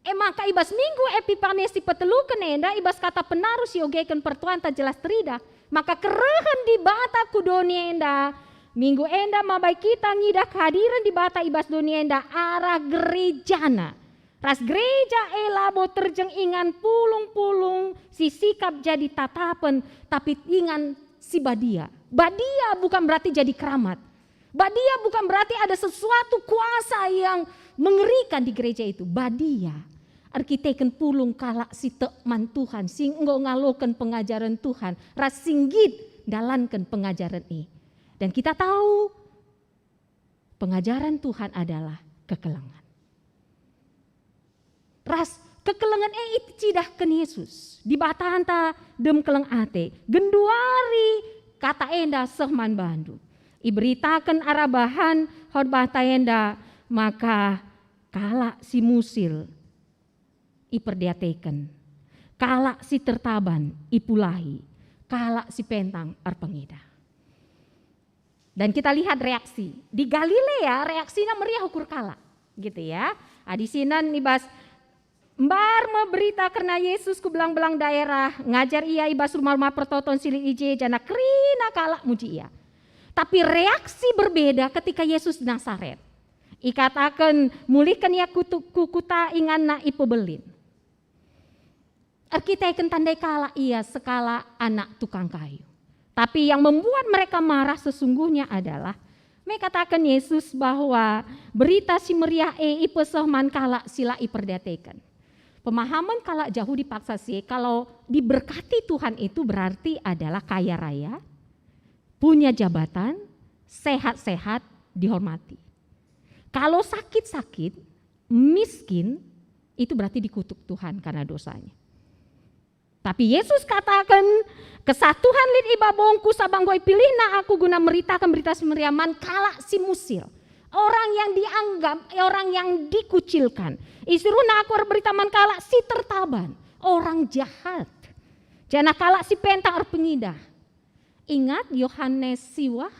E maka i bas Minggu Epipane si peteluken enda, i bas kata penaruh si iogeken pertuanta jelas teridah, maka kerehen Dibata ku doni enda. Minggu enda mabai kita ngidah kehadiren Dibata i bas doni enda arah gerejana. Ras gereja e labo terjeng ingan pulung-pulung si sikap jadi tatapen, tapi ingan si badia. Badia bukan berarti jadi keramat. Badia bukan berarti ada sesuatu kuasa yang mengerikan di gereja itu. Badia erkiteken pulung kalak si tek man Tuhan, si enggo ngaloken pengajaren Tuhan, ras si nggit ndalanken pengajaren e. Dan kita tahu, pengajaren Tuhan adalah kekelengen. Ras kekelengen e icidahken Yesus. Dibatanta dem keleng ate, genduari kata enda seh man bandu. Iberitaken arah bahan khotbahta enda, maka kalak si musil iperdiateken, kalak si tertaban ipulahi, kalak si pentang erpengidah. Dan kita lihat reaksi. Di Galilea, reaksinya meriah ukur kalak, gitu ya. Adi sinan i bas, mbar me berita kerna Yesus ku belang-belang daerah, ngajar ia i bas rumah-rumah pertoton si lit i je, janah kerina kalak muji ia. Tapi reaksi berbeda ketika Yesus di Nasaret. Ikataken, mulihken ia ku tu-, ku kuta inganna ipebelin. Erkiteken tandai kalak ia sekalak anak tukang kayu. Tapi yang membuat mereka marah sesungguhnya adalah Me kataken Yesus bahwa Berita Si Meriah e ipeseh man kalak si la iperdiateken. Pemahamen kalak Jahudi paksa si e, kalau diberkati Tuhan itu berarti adalah kaya raya, punya jabatan, sehat-sehat, dihormati. Kalau sakit-sakit, miskin, itu berarti dikutuk Tuhan karena dosanya. Tapi Yesus kataken, "Kesah Tuhan lit i babongku, sabap enggo ipilihNa aku guna meritaken Berita Si Meriah man kalak si musil, orang yang dianggap, orang yang dikucilkan. IsuruhNa aku erberita man kalak si tertaban, orang jahat, janah kalak si pentang erpengidah." Ingat Yohanes siwah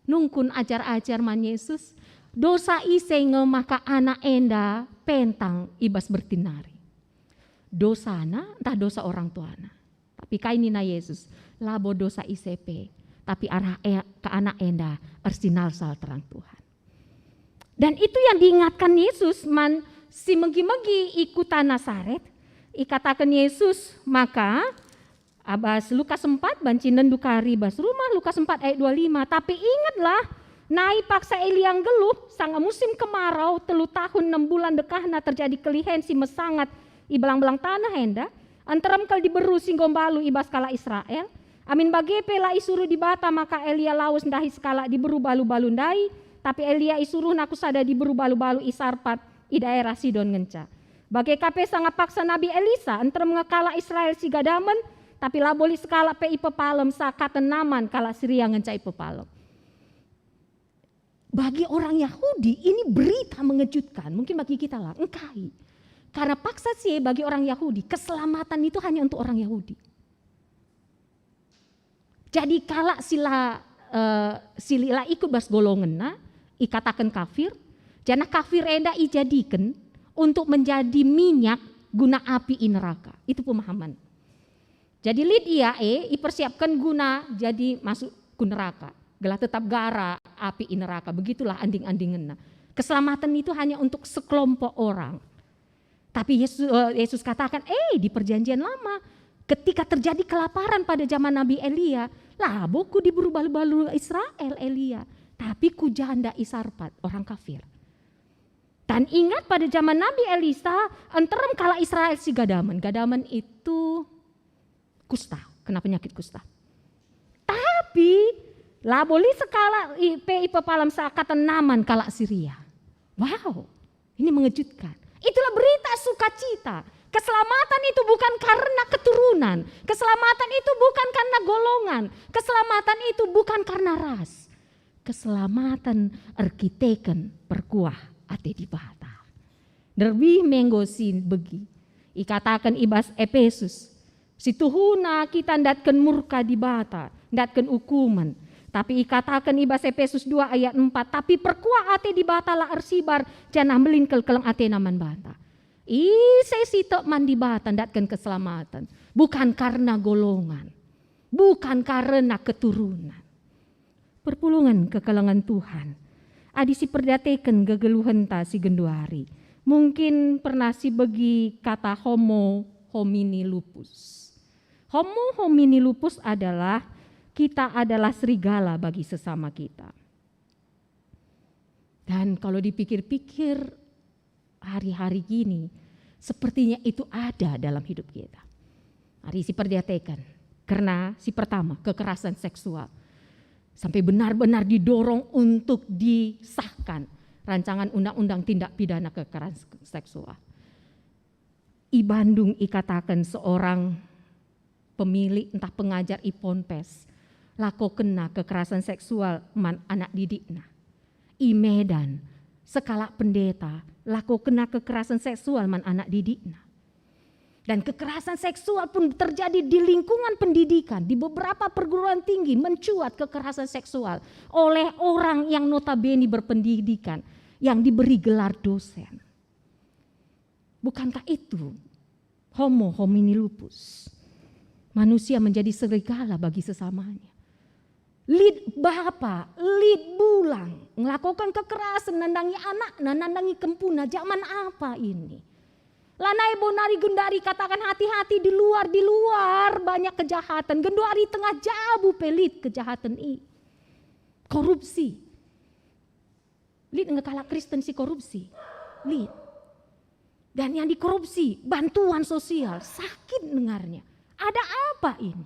nungkun ajar-ajar man Yesus, "Dosa ise nge maka anak enda pentang i bas bertin nari? Dosana ntah dosa orang tuana?" Tapi kai nina Yesus? "Labo dosa ise pe, tapi arah e-, ke anak enda ersinalsal terang Tuhan." Dan itu yang diingatkan Yesus man si megi-megi i kuta Nasaret. Ikataken Yesus maka, abas Lukas empat, banci nendu kari bas rumah, Lukas empat ayat dua lima, "Tapi ingetlah, nai paksa Elia nggeluh, sanga musim kemarau, telu tahun enem bulan dekahna terjadi kelihen si mesangat i belang-belang taneh enda, nterem kal diberu si enggo mbalu i bas kalak Israel. Amin bage pe la isuruh Dibata maka Elia lawes ndahi sekalak diberu balu-balu ndai, tapi Elia isuruhNa ku sada diberu balu-balu i Sarpat i daerah Sidon ngenca. Bage ka pe sanga paksa Nabi Elisa, nterem nge kalak Israel si gadamen, tapi labo lit sekalak pe ipepalem, seakaten Naman kalak Siria ngenca ipepalem." Bagi orang Yahudi, ini berita mengejutkan. Mungkin bagi kita lah, engkai. Karena paksa si e bagi orang Yahudi, keselamatan itu hanya untuk orang Yahudi. Jadi kalak si la, eh, si la ikut bas golongenna, ikataken kafir, janah kafir enda ijadiken untuk menjadi minyak guna api i neraka. Itu pemahaman. Jadi lit ia e ipersiapken guna jadi masuk ku neraka, gelah tetap gara api i neraka. Begitulah anding-andingenna. Keselamatan itu hanya untuk sekelompok orang. Tapi Yesus, eh, Yesus katakan, "Eh, di Perjanjian Lama, ketika terjadi kelaparan pada zaman Nabi Elia, labo ku diberu balu-balu Israel Elia, tapi ku janda i Sarpat, orang kafir." Dan ingat, pada zaman Nabi Elisa, nterem kalak Israel si gadamen. Gadamen itu kusta, kena penyakit kusta. Tapi labo lit sekalak i-, pe ipepalem, seakaten Naman kalak Siria. Wow, ini mengejutkan. Itulah berita sukacita. Keselamatan itu bukan karena keturunan. Keselamatan itu bukan karena golongan. Keselamatan itu bukan karena ras. Keselamatan erkiteken perkuah ate Dibata. Nderbih me enggo si begi. Ikataken i bas Epesus, "Situhuna kita ndatken murka Dibata, ndatken ukumen." Tapi ikataken i bas Epesus dua ayat empat, "Tapi perkuah ate Dibata la ersibar, janah mbelin kal keleng atena man banta." Ise si tek man Dibata ndatken keselamaten, bukan karena golongan, bukan karena keturunan. Perpulungen kekelengen Tuhan. Adi siperdiateken gegeluhenta si genduari, mungkin pernah sibegi kata homo homini lupus. Homo homini lupus adalah kita adalah serigala bagi sesama kita. Dan kalau dipikir-pikir, hari-hari gini, sepertinya itu ada dalam hidup kita. Mari siperdiateken. Karena si pertama, kekerasan seksual. Sampai benar-benar didorong untuk disahkan rancangan undang-undang tindak pidana kekerasan seksual. I Bandung ikataken seorang pemilik ntah pengajar i ponpes, lakokenna kekerasan seksual man anak didikna. I Medan, sekalak pendeta, lakokenna kekerasan seksual man anak didikna. Dan kekerasan seksual pun terjadi di lingkungan pendidikan, di beberapa perguruan tinggi mencuat kekerasan seksual oleh orang yang notabene berpendidikan, yang diberi gelar dosen. Bukankah itu homo homini lupus? Manusia menjadi serigala bagi sesamanya. Lit bapa, lit bulang, ngelakukan kekerasan, nandangi anakna, nandangi kempuna, jaman apa ini? Lanai bo nari genduari katakan hati-hati, di luar, di luar banyak kejahatan, genduari tengah jabu pe lit kejahatan i. Korupsi, Lit nge kalak Kristen si korupsi? Lit. Dan yang dikorupsi, bantuan sosial, sakit dengarnya. Ada apa ini?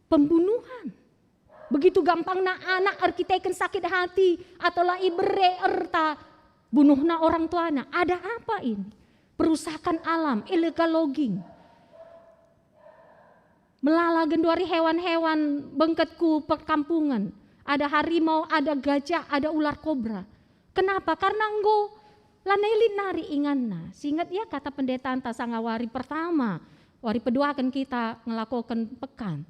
Pembunuhan. Begitu gampangna anak erkiteken sakit hati atau la ibere erta, bunuhna orang tuana. Ada apa ini? Perusakan alam, illegal logging. Melala genduari hewan-hewan bengket ku perkampungan. Ada harimau, ada gajah, ada ular kobra. Kenapa? Karena enggo lanai lit nari inganna. Singet ya kata pendetanta sanga wari pertama, wari peduaken kita ngelakoken pekan.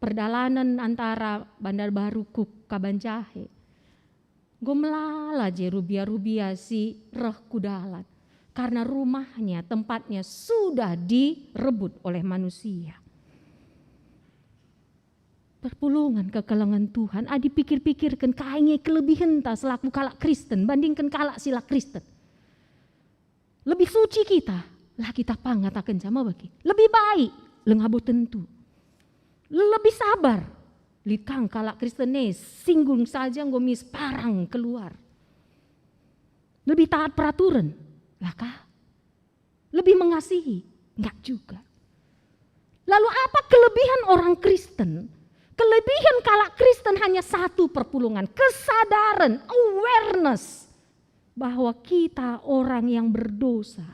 Perdalanen antara Bandar Baru ku Kabanjahe. Enggo melala je rubia-rubia si reh ku dalan, karena rumahnya, tempatnya sudah direbut oleh manusia. Perpulungen kekelengen Tuhan, adi pikir-pikirken kai nge kelebihenta selaku kalak Kristen bandingken kalak si la Kristen. Lebih suci kita, la kita pang ngatakenca me bage. Lebih baik, labo tentu. Lebih sabar, lit kang kalak Kristen e singgung saja enggo mis parang keluar. Lebih taat peraturan, la kah? Lebih mengasihi, enggak juga. Lalu apa kelebihan orang Kristen? Kelebihan kalak Kristen hanya satu perpulungen, kesadaran, awareness bahwa kita orang yang berdosa,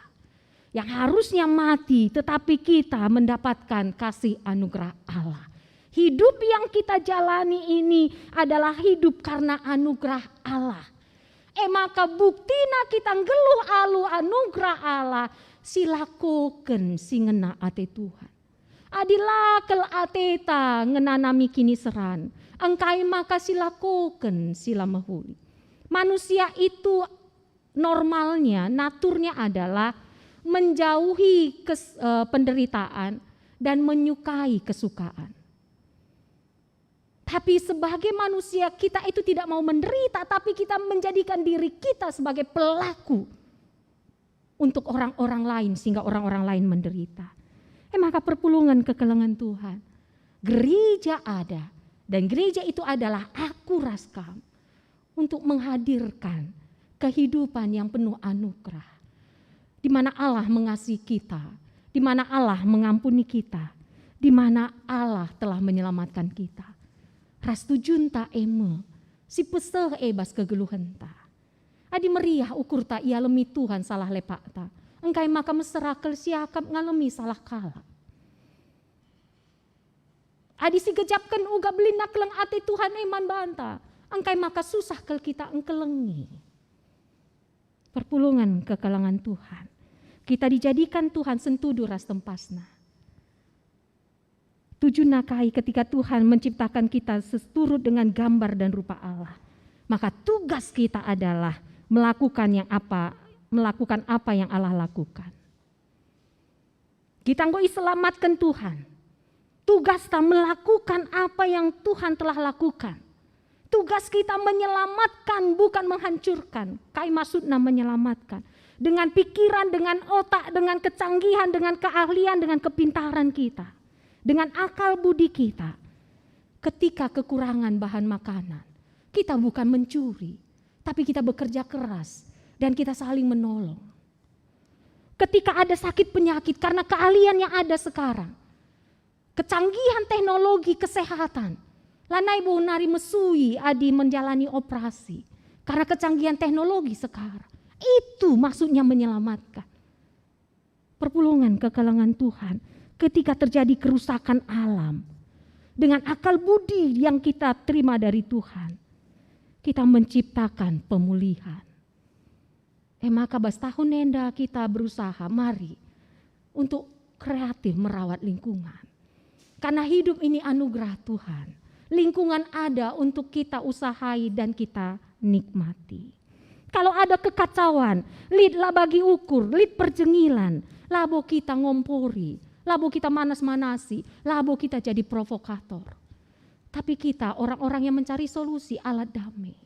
yang harusnya mati, tetapi kita mendapatkan kasih anugerah Allah. Hidup yang kita jalani ini adalah hidup karena anugerah Allah. E maka buktina kita nggeluh alu anugerah Allah, silakoken si ngena ate Tuhan. Adi la kel ateta ngenanami kiniseran, engkai maka silakoken si la mehuli? Manusia itu normalnya, naturnya adalah menjauhi kes-, eh, penderitaan dan menyukai kesukaan. Tapi sebagai manusia, kita itu tidak mau menderita, tapi kita menjadikan diri kita sebagai pelaku untuk orang-orang lain, sehingga orang-orang lain menderita. E maka perpulungen kekelengen Tuhan. Gereja ada, dan gereja itu adalah aku ras kam untuk menghadirkan kehidupan yang penuh anugerah, di mana Allah mengasihi kita, di mana Allah mengampuni kita, di mana Allah telah menyelamatkan kita. Ras tujunta e me, si peseh e bas kegeluhenta. Adi meriah ukurta ialemi Tuhan salah lepakta, engkai maka mesera kel siakap ngalemi salah kalak. Adi sigejapken uga belinna keleng ate Tuhan e man banta, engkai maka susah kel kita engkelengi. Perpulungen kekelengen Tuhan. Kita dijadikan Tuhan sentudu ras tempasna. Tujunna kai ketika Tuhan menciptakan kita seturut dengan gambar dan rupa Allah? Maka tugas kita adalah melakukan yang apa, melakukan apa yang Allah lakukan. Kita enggo iselamatken Tuhan. Tugasta melakukan apa yang Tuhan telah lakukan. Tugas kita menyelamatkan, bukan menghancurkan. Kai maksudna menyelamatkan? Dengan pikiran, dengan otak, dengan kecanggihan, dengan keahlian, dengan kepintaran kita. Dengan akal budi kita. Ketika kekurangan bahan makanan, kita bukan mencuri, tapi kita bekerja keras dan kita saling menolong. Ketika ada sakit penyakit, karena keahlian yang ada sekarang, kecanggihan teknologi kesehatan, lanai bo nari mesui adi menjalani operasi, karena kecanggihan teknologi sekarang. Itu maksudnya menyelamatkan. Perpulungen kekelengen Tuhan, ketika terjadi kerusakan alam, dengan akal budi yang kita terima dari Tuhan, kita menciptakan pemulihan. E maka bas tahun enda kita berusaha, mari, untuk kreatif merawat lingkungan. Karena hidup ini anugerah Tuhan. Lingkungan ada untuk kita usahai dan kita nikmati. Kalau ada kekacauan, lit la bagi ukur, lit perjengilan, labo kita ngompori, labo kita manas-manasi, labo kita jadi provokator. Tapi kita orang-orang yang mencari solusi alat damai.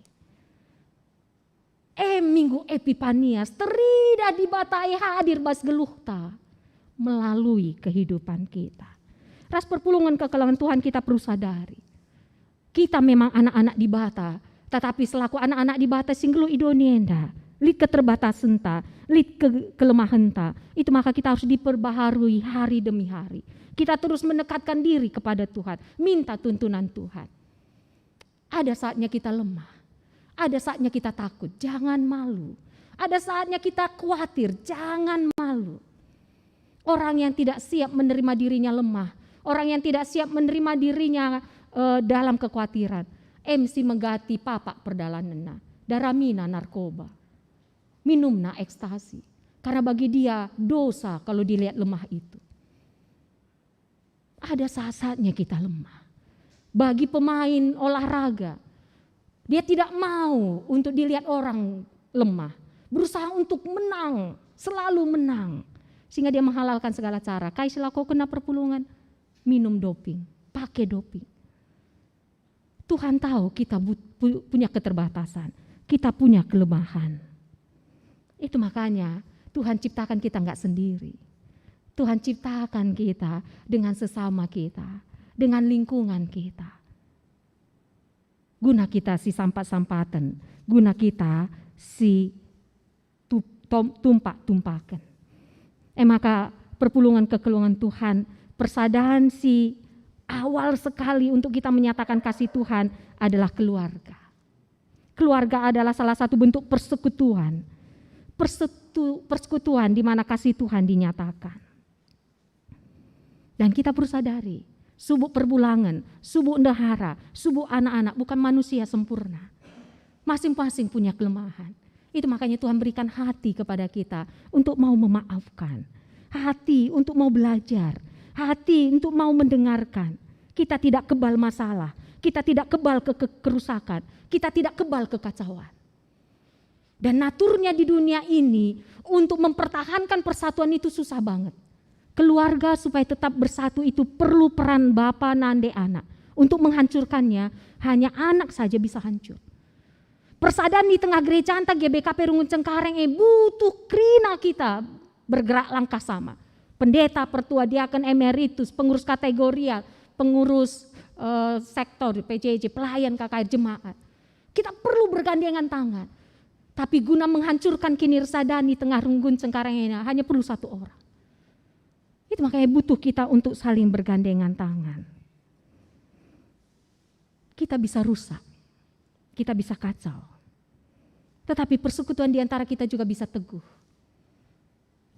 E, Minggu Epipanias, teridah Dibata e hadir bas geluhta melalui kehidupan kita. Ras perpulungen kekelengen Tuhan kita perlu sadari. Kita memang anak-anak Dibata, Tetapi selaku anak-anak Dibata si nggeluh i doni enda, lit keterbatasenta, lit ke-, kelemahenta, itu maka kita harus diperbaharui hari demi hari. Kita terus mendekatkan diri kepada Tuhan, minta tuntunan Tuhan. Ada saatnya kita lemah, ada saatnya kita takut, jangan malu. Ada saatnya kita khawatir, jangan malu. Orang yang tidak siap menerima dirinya lemah, orang yang tidak siap menerima dirinya, eh, dalam kekuatiran, em si megati papak perdalanenna, daramina narkoba, minumna ekstasi. Karena bagi dia dosa kalau dilihat lemah itu. Ada saat-saatnya kita lemah. Bagi pemain olahraga, dia tidak mau untuk dilihat orang lemah, berusaha untuk menang, selalu menang, sehingga dia menghalalkan segala cara. Kai si lakokenna perpulungen? Minum doping, pakai doping. Tuhan tahu kita but-, pu-, punya keterbatasan, kita punya kelemahan. Itu makanya Tuhan ciptakan kita nggak sendiri. Tuhan ciptakan kita dengan sesama kita, dengan lingkungan kita. Guna kita si sampat-sampaten, guna kita si tu-, tom-, tumpak-tumpaken. E maka, perpulungen kekeluargaan Tuhan, persadan si awal sekali untuk kita menyatakan kasih Tuhan adalah keluarga. Keluarga adalah salah satu bentuk persekutuan. Persetu-, persekutuan di mana kasih Tuhan dinyatakan. Dan kita perlu sadari, subuk perbulangen, subuk ndehara, subuk anak-anak bukan manusia sempurna. Masing-masing punya kelemahan. Itu makanya Tuhan berikan hati kepada kita untuk mau memaafkan, hati untuk mau belajar, hati untuk mau mendengarkan. Kita tidak kebal masalah, kita tidak kebal ke-, ke-, kerusakan, kita tidak kebal kekacauan. Dan naturnya di dunia ini, untuk mempertahankan persatuan itu susah banget. Keluarga supaya tetap bersatu itu perlu peran bapa, nande, anak. Untuk menghancurkannya, hanya anak saja bisa hancur. Persadan di tengah gerejanta G B K P Runggun Cengkareng e butuh kerina kita bergerak langkah sama. Pendeta, pertua, diaken, emeritus, pengurus kategorial, pengurus, eh, sektor, P J J, pelayan K K R, jemaat. Kita perlu bergandengan tangan. Tapi guna menghancurkan kinirsadan di tengah Runggun Cengkareng ena, hanya perlu satu orang. Itu makanya butuh kita untuk saling bergandengan tangan. Kita bisa rusak, kita bisa kacau. Tetapi persekutuan di antara kita juga bisa teguh.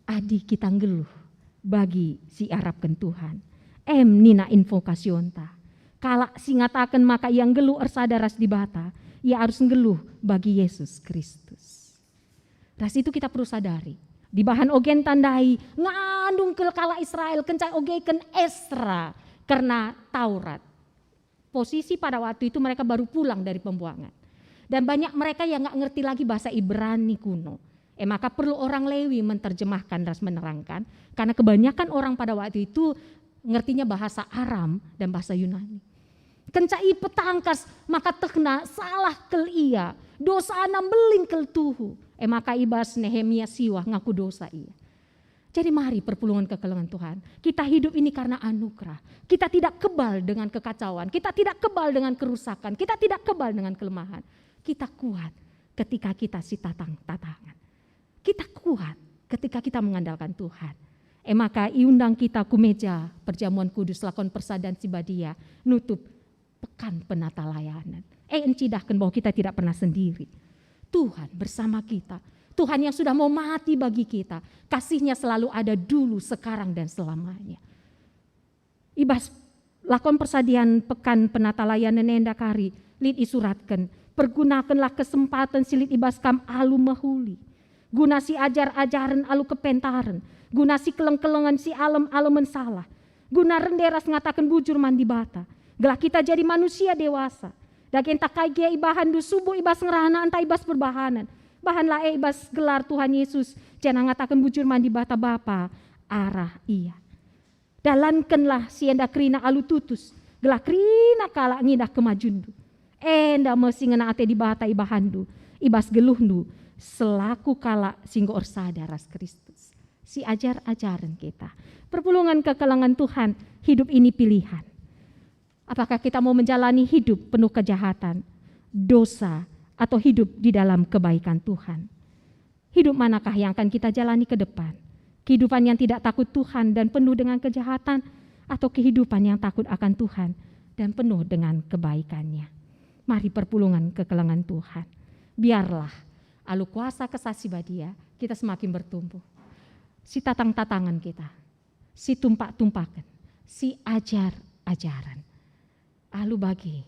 Adi kita nggeluh bagi si iarapken Tuhan. Em nina invokasionta, kalak si ngataken maka ia nggeluh ersada ras Dibata, ia arus nggeluh bagi Yesus Kristus. Ras itu kita perlu sadari, dibahan ogenta ndai ngandung kal kalak Israel kenca ogeken Esra kerna Taurat. Posisi pada waktu itu mereka baru pulang dari pembuangan. Dan banyak mereka yang nggak ngerti lagi bahasa Ibrani kuno. E maka perlu orang Lewi menterjemahkan ras menerangkan, karena kebanyakan orang pada waktu itu ngertinya bahasa Aram dan bahasa Yunani. Kenca ipetangkas, maka tehna salah kal ia, dosana mbelin kal tuhu. E maka ibas Nehemia siwah ngaku dosa ia. Jadi mari perpulungen kekelengen Tuhan, kita hidup ini karena anugerah. Kita tidak kebal dengan kekacauan, kita tidak kebal dengan kerusakan, kita tidak kebal dengan kelemahan. Kita kuat ketika kita si tatang-tatangan. Kita kuat ketika kita mengandalkan Tuhan. E maka iundang kita ku meja perjamuan kudus lakon persadan si badia, nutup Pekan Penatalayanen. E, encidahken bahwa kita tidak pernah sendiri. Tuhan bersama kita. Tuhan yang sudah mau mati bagi kita. Kasih-Nya selalu ada dulu, sekarang, dan selamanya. Ibas lakon persadian Pekan Penatalayanen enda kari lit isuratken, "Pergunakenlah kesempaten si lit ibas kam alu mehuli, guna si ajar-ajaren alu kepentaren, guna si keleng-kelengen si alem-alemen salah, guna rende ras ngataken bujur man Dibata, gelah kita jadi manusia dewasa. Dage ntah kai gia ibahanndu, subuk ibas ngerana ntah ibas perbahanen, bahanlah e ibas gelar Tuhan Yesus, janah ngataken bujur man Dibata Bapa arah Ia. Dalankenlah si enda kerina alu tutus, gelah kerina kalak ngidah kemajunndu. Enda me si ngena ate Dibata ibahanndu, ibas geluhndu selaku kalak si enggo ersada ras Kristus." Si ajar-ajaren kita. Perpulungen kekelengen Tuhan, hidup ini pilihan. Apakah kita mau menjalani hidup penuh kejahatan? dosa atau hidup di dalam kebaikan Tuhan. Hidup manakah yang akan kita jalani ke depan? Kehidupan yang tidak takut Tuhan dan penuh dengan kejahatan, atau kehidupan yang takut akan Tuhan dan penuh dengan kebaikan-Nya? Mari perpulungen kekelengen Tuhan. Biarlah alu kuasa Kesah Si Badia kita semakin bertumbuh. Si tatang-tatangen kita, si tumpak-tumpaken, si ajar-ajaren. Alu bage,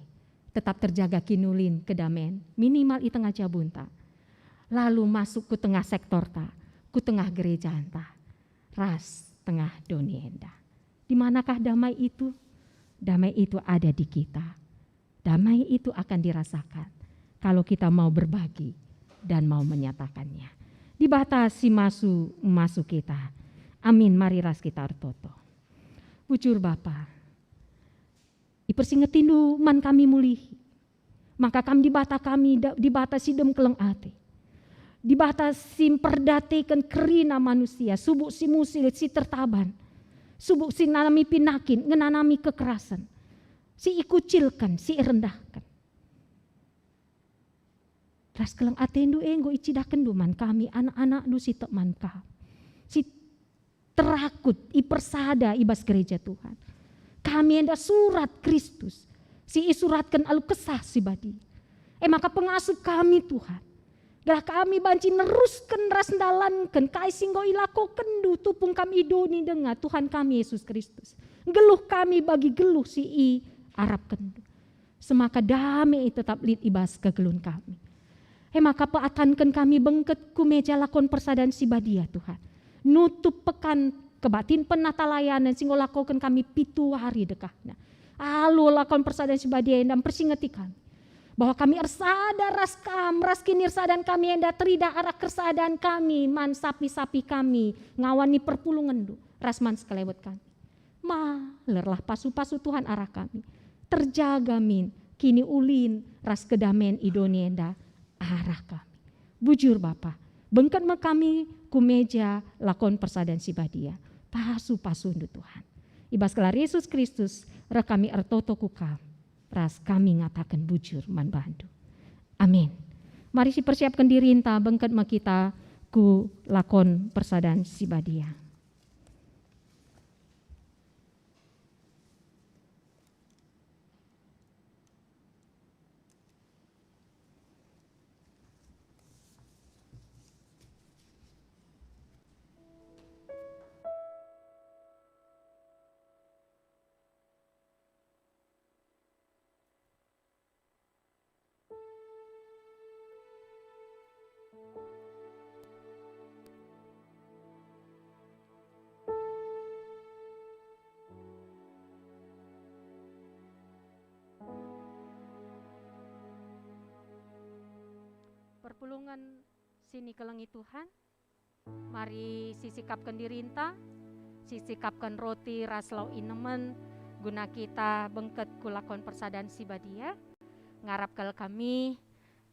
tetap terjaga kinulin kedamen, minimal i tengah jabunta. Lalu masuk ku tengah sektorta, ku tengah gerejanta, ras tengah doni enda. Di manakah damai itu? Damai itu ada di kita. Damai itu akan dirasakan kalau kita mau berbagi dan mau menyatakannya. Dibata si masu-masu kita. Amin. Mari ras kita ertoto. Bujur Bapa, ipersingetindu man kami mulihi. Maka Kam Dibata kami, da-, Dibata si dem keleng ate. Dibata si mperdateken kerina manusia, subuk si musil, si tertaban. Subuk si nanami pinakin, ngenanami kekerasen. Si ikucilken, si irendahken. Ras keleng atendu e enggo icidahkenndu man kami, anak-anakndu si tek man Kam. Si terakut, ipersada i bas gereja Tuhan. Kami enda surat Kristus, si isuratken alu Kesah Si Badia. E maka pengasup kami, Tuhan, gelah kami banci nerusken ras ndalanken kai si enggo ilakokenndu tupung kami i doni denga, Tuhan kami Yesus Kristus. Nggeluh kami bagi geluh si iarapkenndu. Semaka dame tetap lit i bas kegeluhen kami. E maka peatanken kami bengket ku meja lakon persadan si badia, Tuhan. Nutup pekan kebaktin penatalayanen si enggo lakoken kami pitu wari dekahna. Alu lakon persadan si badia enda mpersingeti kami bahwa kami ersada ras Kam, ras kinirsadan kami enda teridah arah kersadan kami man sapi-sapi kami ngawani perpulungenndu ras man sekelewet kami. Malerlah pasu-pasu Tuhan arah kami. Terjaga min kiniulin ras kedamen i doni enda arah kami. Bujur Bapa, bengket me kami ku meja lakon persadan si badia. Pasu-pasundu Tuhan. I bas gelar Yesus Kristus, reh kami ertoto ku Kam, ras kami ngataken bujur man bandu. Amin. Mari sipersiapken dirinta, bengket me kita ku lakon persadan si badia. Perpulungen si nikelengi Tuhan. Mari sisikapken dirinta, sisikapken roti ras lau inemen, guna kita bengket ku lakon persadan si badia. Ngarap kal kami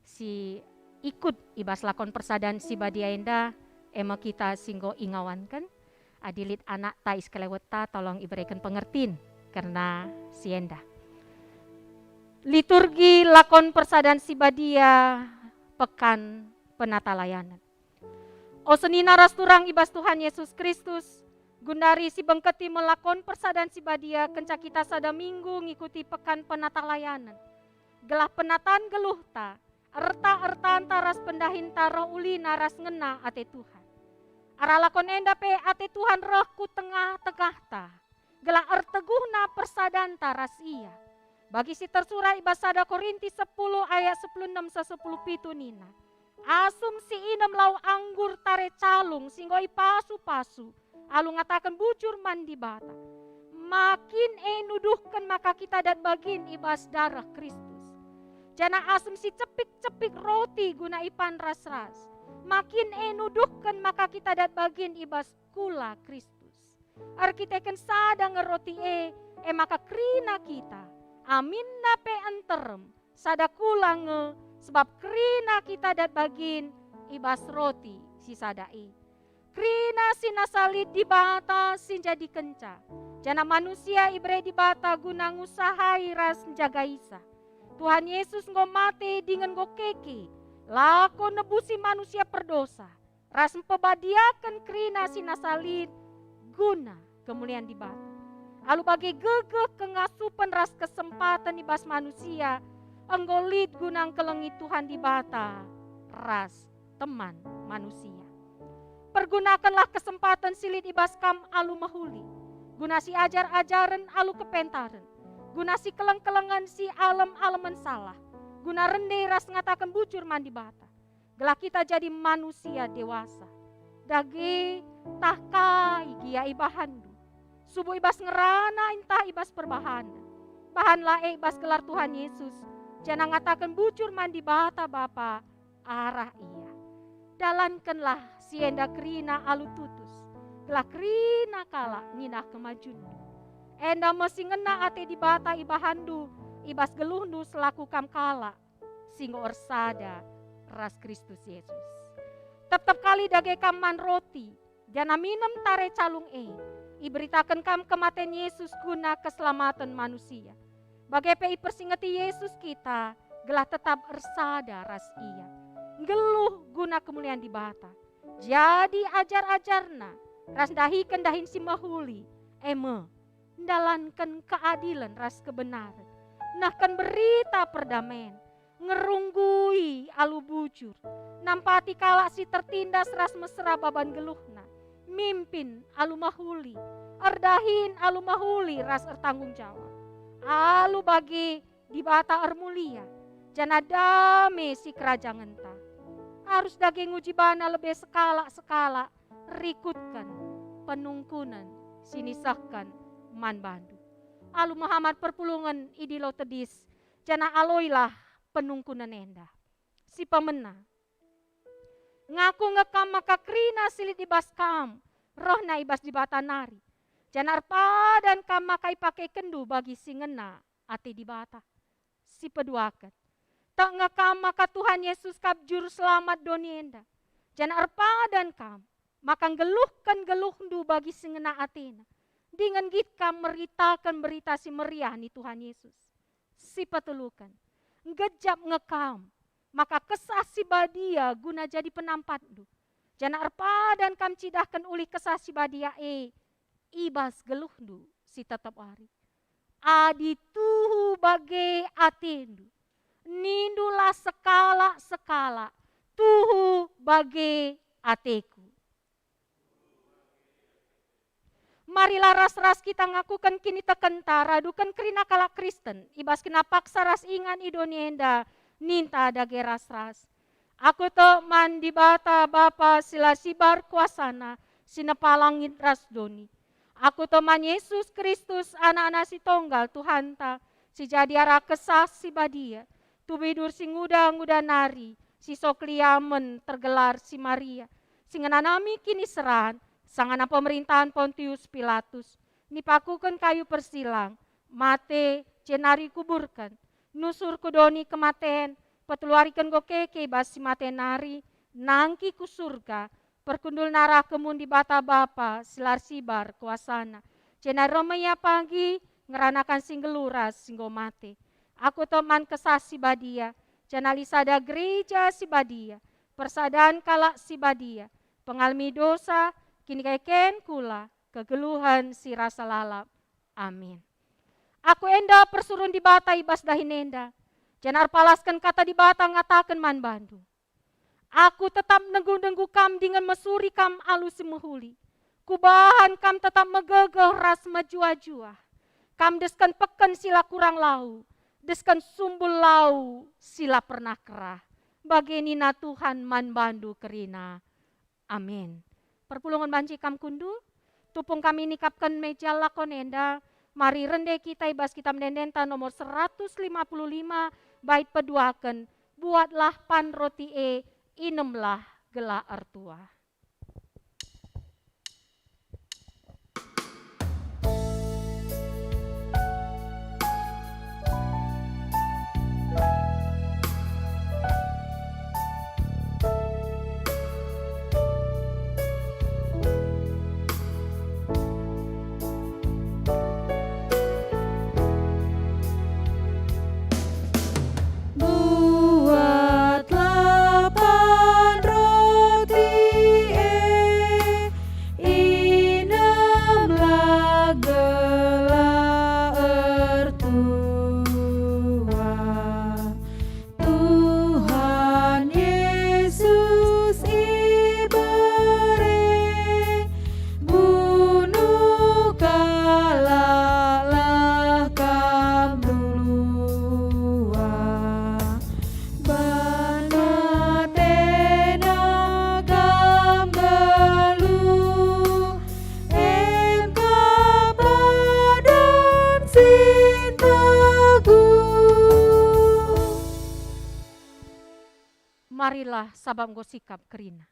si ikut i bas lakon persadan si badia enda, e me kita si enggo ingawanken. Adi lit anakta i sekelewetta, tolong ibereken pengertin kerna si enda. Liturgi lakon persadan si badia Pekan Penatalayanen. O senina ras turang i bas Tuhan Yesus Kristus, gundari sibengketi me lakon persadan si badia kenca kita sada minggu ngikuti Pekan Penatalayanen, gelah penataan geluhta, erta-ertanta ras pendahinta reh ulina ras ngena ate Tuhan. Arah lakon enda pe ate Tuhan reh ku tengah-tengahta, gelah erteguhna persadanta ras Ia. Bagi si tersurat i bas sada Korinti sepuluh ayat sepuluh enem seh sepuluh pitu nina, "Asum si inem lau anggur tare calung si enggo ipasu-pasu, alu ngataken bujur man Dibata, makin e nuduhken maka kita dat bagin i bas dareh Kristus. Janah asum si cepik-cepik roti guna ipan ras-ras, makin e nuduhken maka kita dat bagin i bas kula Kristus." Erkiteken sada nge roti e, e maka kerina kita, aminna pe nterem, sada kula nge, sebab kerina kita dat bagin i bas roti si sada e. Kerina si nasa lit Dibata si njadikenca, janah manusia ibere Dibata guna ngusahai ras njagaisa. Tuhan Yesus enggo mate dingen enggo keke, lako nebusi manusia perdosa, ras mpebadiaken kerina si nasa lit guna kemulian Dibata. Alu bage gegeh, kengasupen ras kesempaten i bas manusia enggo lit guna ngkelengi Tuhan Dibata ras teman manusia. Pergunakenlah kesempaten si lit i bas kam alu mehuli, guna si ajar-ajaren alu kepentaren, guna si keleng-kelengen si alem-alemen salah, guna rende ras ngataken bujur man Dibata, gelah kita jadi manusia dewasa. Dage tah kai gia ibahanndu, subuk i bas ngerana ntah i bas perbahanen, bahanlah e i bas gelar Tuhan Yesus, janah ngataken bujur man Dibata Bapa arah Ia. Dalankenlah si enda kerina alu tutus, gelah kerina kalak nginah kemajunndu. Enda me si ngena ate Dibata ibahanndu i bas geluhndu selaku kam kalak si enggo ersada ras Kristus Yesus. Tep-tep kali dage kam man roti, janah minem tare calung e, iberitaken kam kematen Yesus guna keselamaten manusia. Bage pe ipersingeti Yesus kita gelah tetap ersada ras Ia, nggeluh guna kemulian Dibata, jadi ajar-ajarNa, ras ndahiken dahin si mehuli, e me, ndalanken keadilen ras kebenaren, nehken berita perdamen, ngerunggui alu bujur, nampati kalak si tertindas ras mesera baban geluhna, mimpin alu mehuli, erdahin alu mehuli ras ertanggung jawab. Alu bage Dibata ermulia, janah dame si kerajangenta. Arus dage nguji bana lebe sekalak-sekalak rikutken penungkunen si nisehken man bandu. Alu mehamat perpulungen i Dilo Tedis, janah aloilah penungkunen enda. Si pemena, ngaku nge kam maka kerina si lit i bas kam rehna i bas Dibata nari, janah erpadan kam maka ipakekenndu bagi si ngena ate Dibata. Si peduaken, tek nge kam maka Tuhan Yesus kap Juru Selamat doni enda, janah erpadan kam maka nggeluhken geluhndu bagi si ngena atena, dingen nggit kam meritaken Berita Si Meriah ni Tuhan Yesus. Si peteluken, nggejap nge kam maka Kesah Si Badia guna jadi penampatndu, janah erpadan kam cidahken ulih Kesah Si Badia e i bas geluhndu si tep-tep wari. Adi tuhu bage atendu, nindulah sekalak-sekalak, "Tuhu bage ateku." Marilah ras-ras kita ngakuken kinitekenta raduken kerina kalak Kristen i bas kena paksa ras ingan i doni enda, ninta dage ras-ras. Aku tek man Dibata Bapa si la sibar kuasana, si nepa langit ras doni. Aku tek man Yesus Kristus, Anakna si Tonggal Tuhanta, si jadi arah Kesah Si Badia, tubuh idur si nguda-nguda nari, si so keliamen tergelar si Maria, si ngenanami kiniseran sangana pemerintahen Pontius Pilatus, nipakuken kayu persilang, mate, jenari kuburken, nusur ku doni kematen, peteluariken enggo keke i bas si mate nari, nangki ku Surga, perkundulna arah kemun Dibata Bapa si la ersibar kuasana, jenari reh me Ia pagi ngeranaken si nggeluh ras si enggo mate. Aku tek man Kesah Si Badia, janah lit sada gereja si badia, persadan kalak si badia, pengalemi dosa, kinikeken kula, kegeluhen si rasa lalap. Amin. Aku enda persuruhen Dibata i bas dahin enda, janah erpalasken kata Dibata ngataken man bandu, "Aku tetap nenggu-nenggu kam dingen mesuri kam alu si mehuli. Kubahan kam tetap megegeh ras mejuah-juah. Kam desken peken si la kurang lau, desken sumbul lau si la pernah kerah." Bage nina Tuhan man bandu kerina. Amin. Perpulungen banci kam kundul, tupung kami nikapken meja lakon enda, mari rende kita i bas Kitab Ende-endenta nomor seratus lima puluh lima, bait peduaken, "Buatlah pan roti e, inemlah gelah ertuah." Marilah sabap enggo sikap kerina.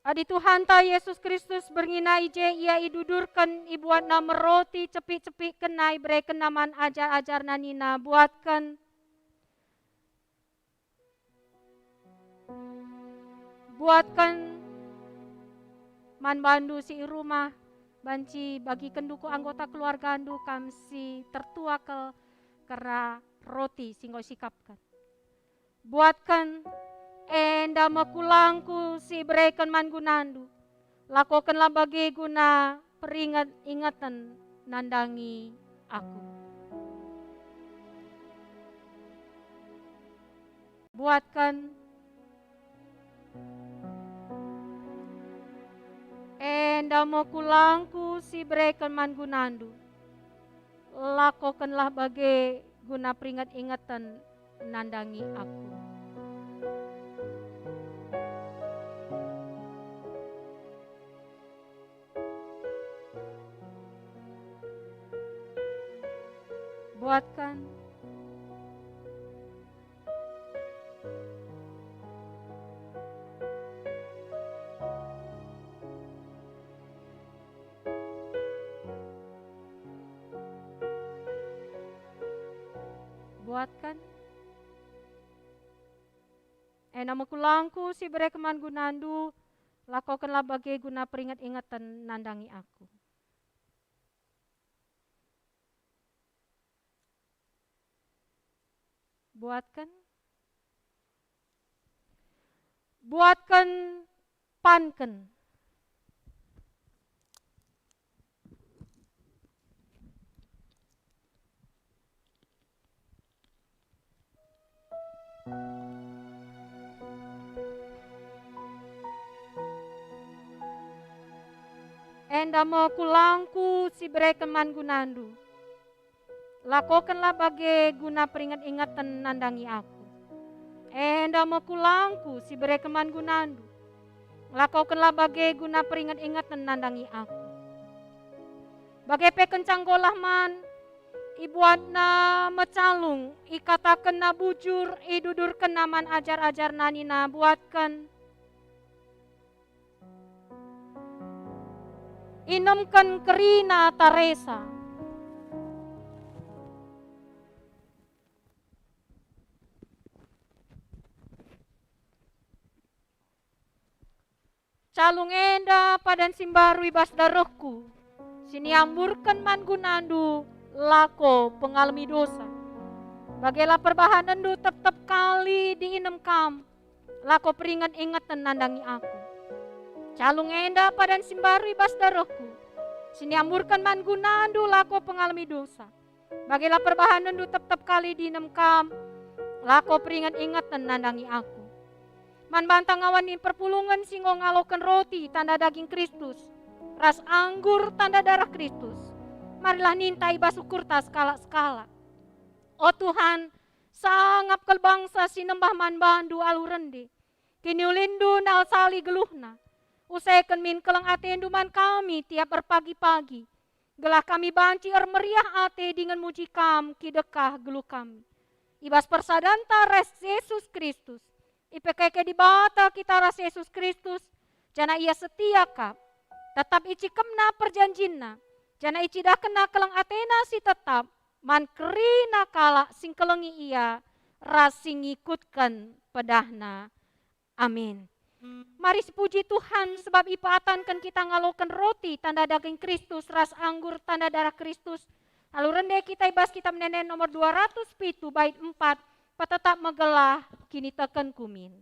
Adi Tuhanta Jesus Kristus berngi nai je Ia idudurken, ibuatNa me roti, cepik-cepikkenna, iberekenNa man ajar-ajarNa nina, "Buatken, buatken man bandu si i rumah, banci bagikenndu ku anggota keluargandu, kam si tertua kal, kerna roti si enggo isikapken." Buatken, enda me kulangKu si ibereken man gunandu. Lakokenlah bage guna peringet-ingeten nandangi Aku. Buatken, enda me kulangKu si ibereken man gunandu. Lakokenlah bage guna peringet-ingeten nandangi Aku. Buatken. Buatken. Enda me kulangKu si ibereken man gunandu, lakokenlah bage guna peringet-ingeten nandangi Aku. Buatken. Buatken, panken. Enda me kulangKu si ibereken man gunandu. Lakokenlah bage guna peringet-ingeten nandangi Aku. Enda me kulangKu si ibereken man gunandu. Lakokenlah bage guna peringet-ingeten nandangi Aku. Bage pe kenca enggo olah man, ibuatNa me calung, ikatakenNa bujur, idudurkenNa man ajar-ajarNa nina, "Buatken." Inemken kerina taresa. Calung enda padan si mbaru i bas darehKu, si niamburken man gunandu, lako pengalemi dosa. Bagelah perbahanenndu tep-tep kali diinem kam, lako peringet-ingeten nandangi Aku. Calung enda padan si mbaru i bas darehKu, si niamburken man gunandu, lako pengalemi dosa. Bagelah perbahanenndu tep-tep kali diinem kam, lako peringet-ingeten nandangi Aku. Man banta ngawan nin perpulungen si enggo ngaloken roti tanda daging Kristus, ras anggur tanda darah Kristus, marilah ninta i bas ukurta sekalak-sekalak. O Tuhan, sangap kal bangsa si nembah man baNdu alu rende. KiniulinNdu nalsali geluhna. Useken min keleng ateNdu man kami tiap erpagi-pagi, gelah kami banci ermeriah ate dingen muji Kam kidekah geluh kami. I bas persadanta ras Jesus Kristus, ipekeke Dibata kita ras Jesus Kristus, janah Ia setia kap. Tetap icikepNa perjanjinNa, janah icidahkenNa keleng ateNa si tetap man kerina kalak si ngkelengi Ia ras si ngikutken pedahNa. Amin. Mari sipuji Tuhan, sebab ipeatanken kita ngaloken roti tanda daging Kristus ras anggur tanda darah Kristus. Alu rende kita i bas Kitab Ende-enden nomor dua ratus pitu bait empat, petetap me gelah kinitekenku min.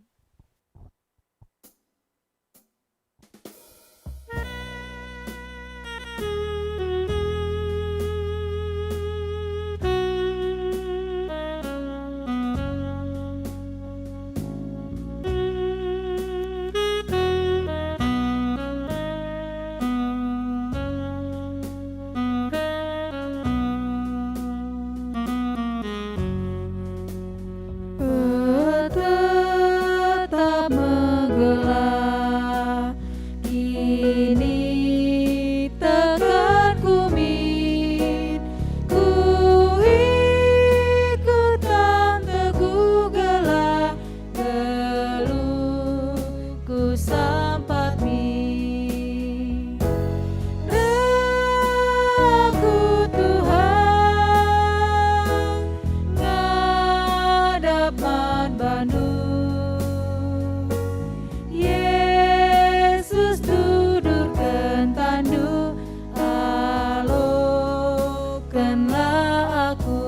Kenlah aku.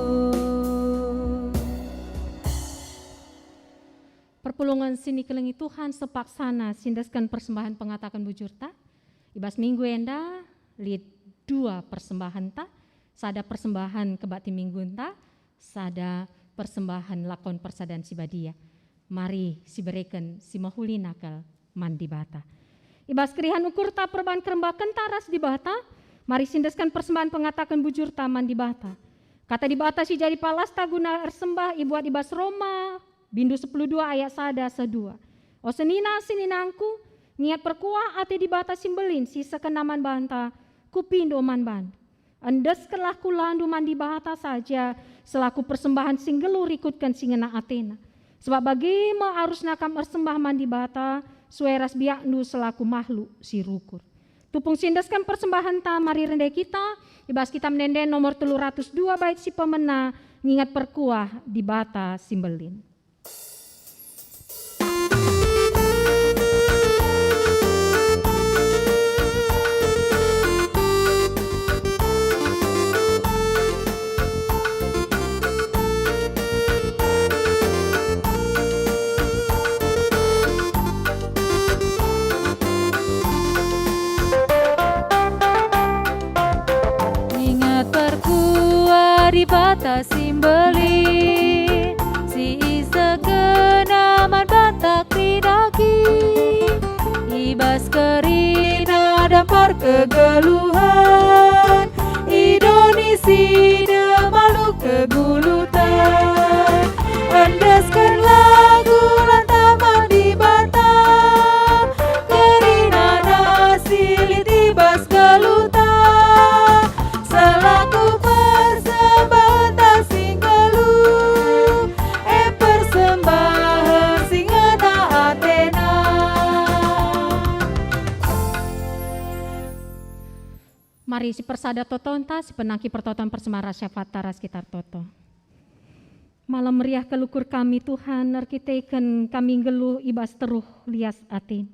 Perpulungen si nikelengi Tuhan, sepaksana siendesken persembahen pengataken bujurta. I bas minggu enda lit dua persembahenta, sada persembahen kebakti minggunta, sada persembahen lakon persadan si badia. Mari sibereken si mehulina kal man Dibata. I bas keriahen ukurta perban kerembakenta ras Dibata, mari siendesken persembahen pengataken bujurta man Dibata. Kata Dibata si jadi palasta guna ersembah ibuat i bas Roma, bindu sepuluh dua ayat sada seh dua. O senina, seninangku, ngiat perkuah ate Dibata si mbelin si isehkenNa man banta, kupindo man bandu. Endeskenlah kulandu man Dibata saja selaku persembahen si nggeluh rikutken si ngena ateNa. Sebab bage me arusna kam ersembah man Dibata sue ras biakndu selaku mahluk si rukur. Tupung siendesken persembahenta, mari rende kita i bas Kitab Ende-enden nomor telu ratus dua bait si pemena, nginget perkuah Dibata si mbelin. Inget perkuah Dibata si mbelin, si isehkenNa man banta kerina daging. I bas kerina dampar kegeluhen, i doni si dem mahluk kegulutan. Endeskenlah gulanta man Dibata, kerinana si lit i bas geluhta, selaku persembahenta si nggeluh, e persembahen si ngena ateNa. Mari sipersada totonta, sipenangki pertoton persembahen ras syafaat ras kita ertoto. Malem meriah kal ukur kami, Tuhan, erkiteken kami nggeluh i bas teruh lias ateNdu.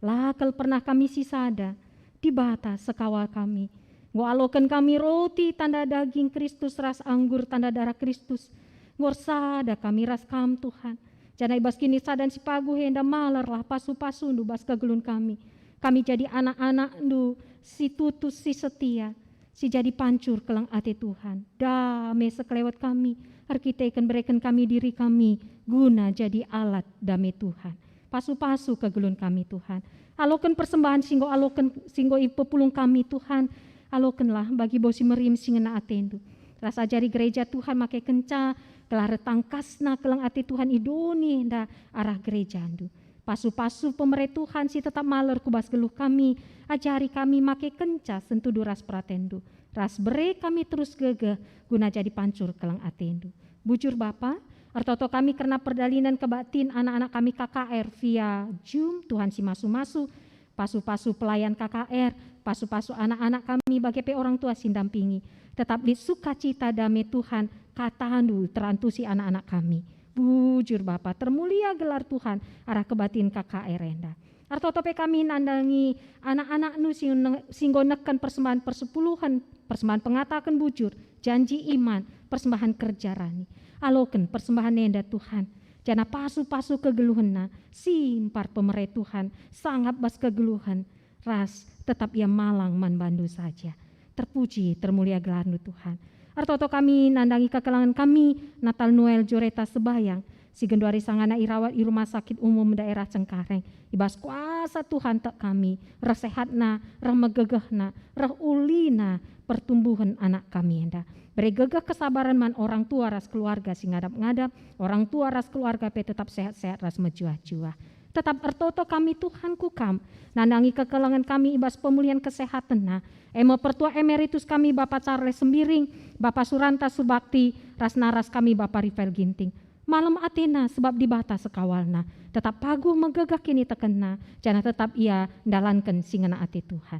La kal pernah kami sisada, Dibata sekawal kami. Enggo aloken kami roti tanda daging Kristus ras anggur tanda darah Kristus. Enggo ersada kami ras Kam, Tuhan. Janah i bas kinisadan si paguh enda malerlah pasu-pasuNdu bas kegeluhen kami. Kami jadi anak-anakNdu si tutus, si setia, si jadi pancur keleng ate Tuhan. Dame sekelewet kami, erkiteken bereken kami diri kami guna jadi alat dame Tuhan. Pasu-pasu kegeluhen kami, Tuhan. Aloken persembahen si enggo aloken, si enggo ipepulung kami, Tuhan. Alokenlah bagi bau si merim si ngena ateNdu. Ras ajari gereja Tuhan make kenca, gelah retangkasna keleng ate Tuhan i doni enda arah gerejaNdu. Pasu-pasu pemere Tuhan si tetap maler ku bas geluh kami, ajari kami make kenca sentudu ras peratenNdu, ras bere kami terus gegeh guna jadi pancur keleng ateNdu. Bujur Bapa, ertoto kami kerna perdalinen kebaktin anak-anak kami K K R via Zoom, Tuhan si masu-masu, pasu-pasu pelayan K K R, pasu-pasu anak-anak kami bage pe orang tua si ndampingi. Tetap lit sukacita dame Tuhan, kataNdu terantusi anak-anak kami. Bujur Bapa, termulia gelar Tuhan arah kebaktin K K R enda. Ertoto pe kami nandangi anak-anakNdu si ne-, si enggo neken persembahen persepuluhen, persembahen pengataken bujur, janji iman, persembahen kerja rani. Aloken persembahen enda, Tuhan, janah pasu-pasu kegeluhenna, simpar pemere Tuhan, sangap bas kegeluhen, ras tetap ia malang man bandu saja. Terpuji, termulia gelarNdu, Tuhan. Ertoto kami nandangi kekelengen kami, Natal Noel Joreta Sebayang, si genduari sangana irawat i Rumah Sakit Umum Daerah Cengkareng. I bas kuasa Tuhan tek kami, reh sehatna, reh megegehna, reh ulina pertumbuhen anak kami enda. Bere gegeh kesabaren man orang tua ras keluarga si ngadap-ngadap, orang tua ras keluarga pe tetap sehat-sehat ras mejuah-juah. Tetap ertoto kami, Tuhan, ku Kam, nandangi kekelengen kami i bas pemulihan kesehatenna, e me Pertua Emeritus kami, Bapa Charles Sembiring, Bapa Suranta Subakti, ras naras kami, Bapa Rifael Ginting. Malem atena sebab Dibata sekawalna, tetap paguh megegeh kinitekenna, janah tetap ia ndalanken si ngena ate Tuhan.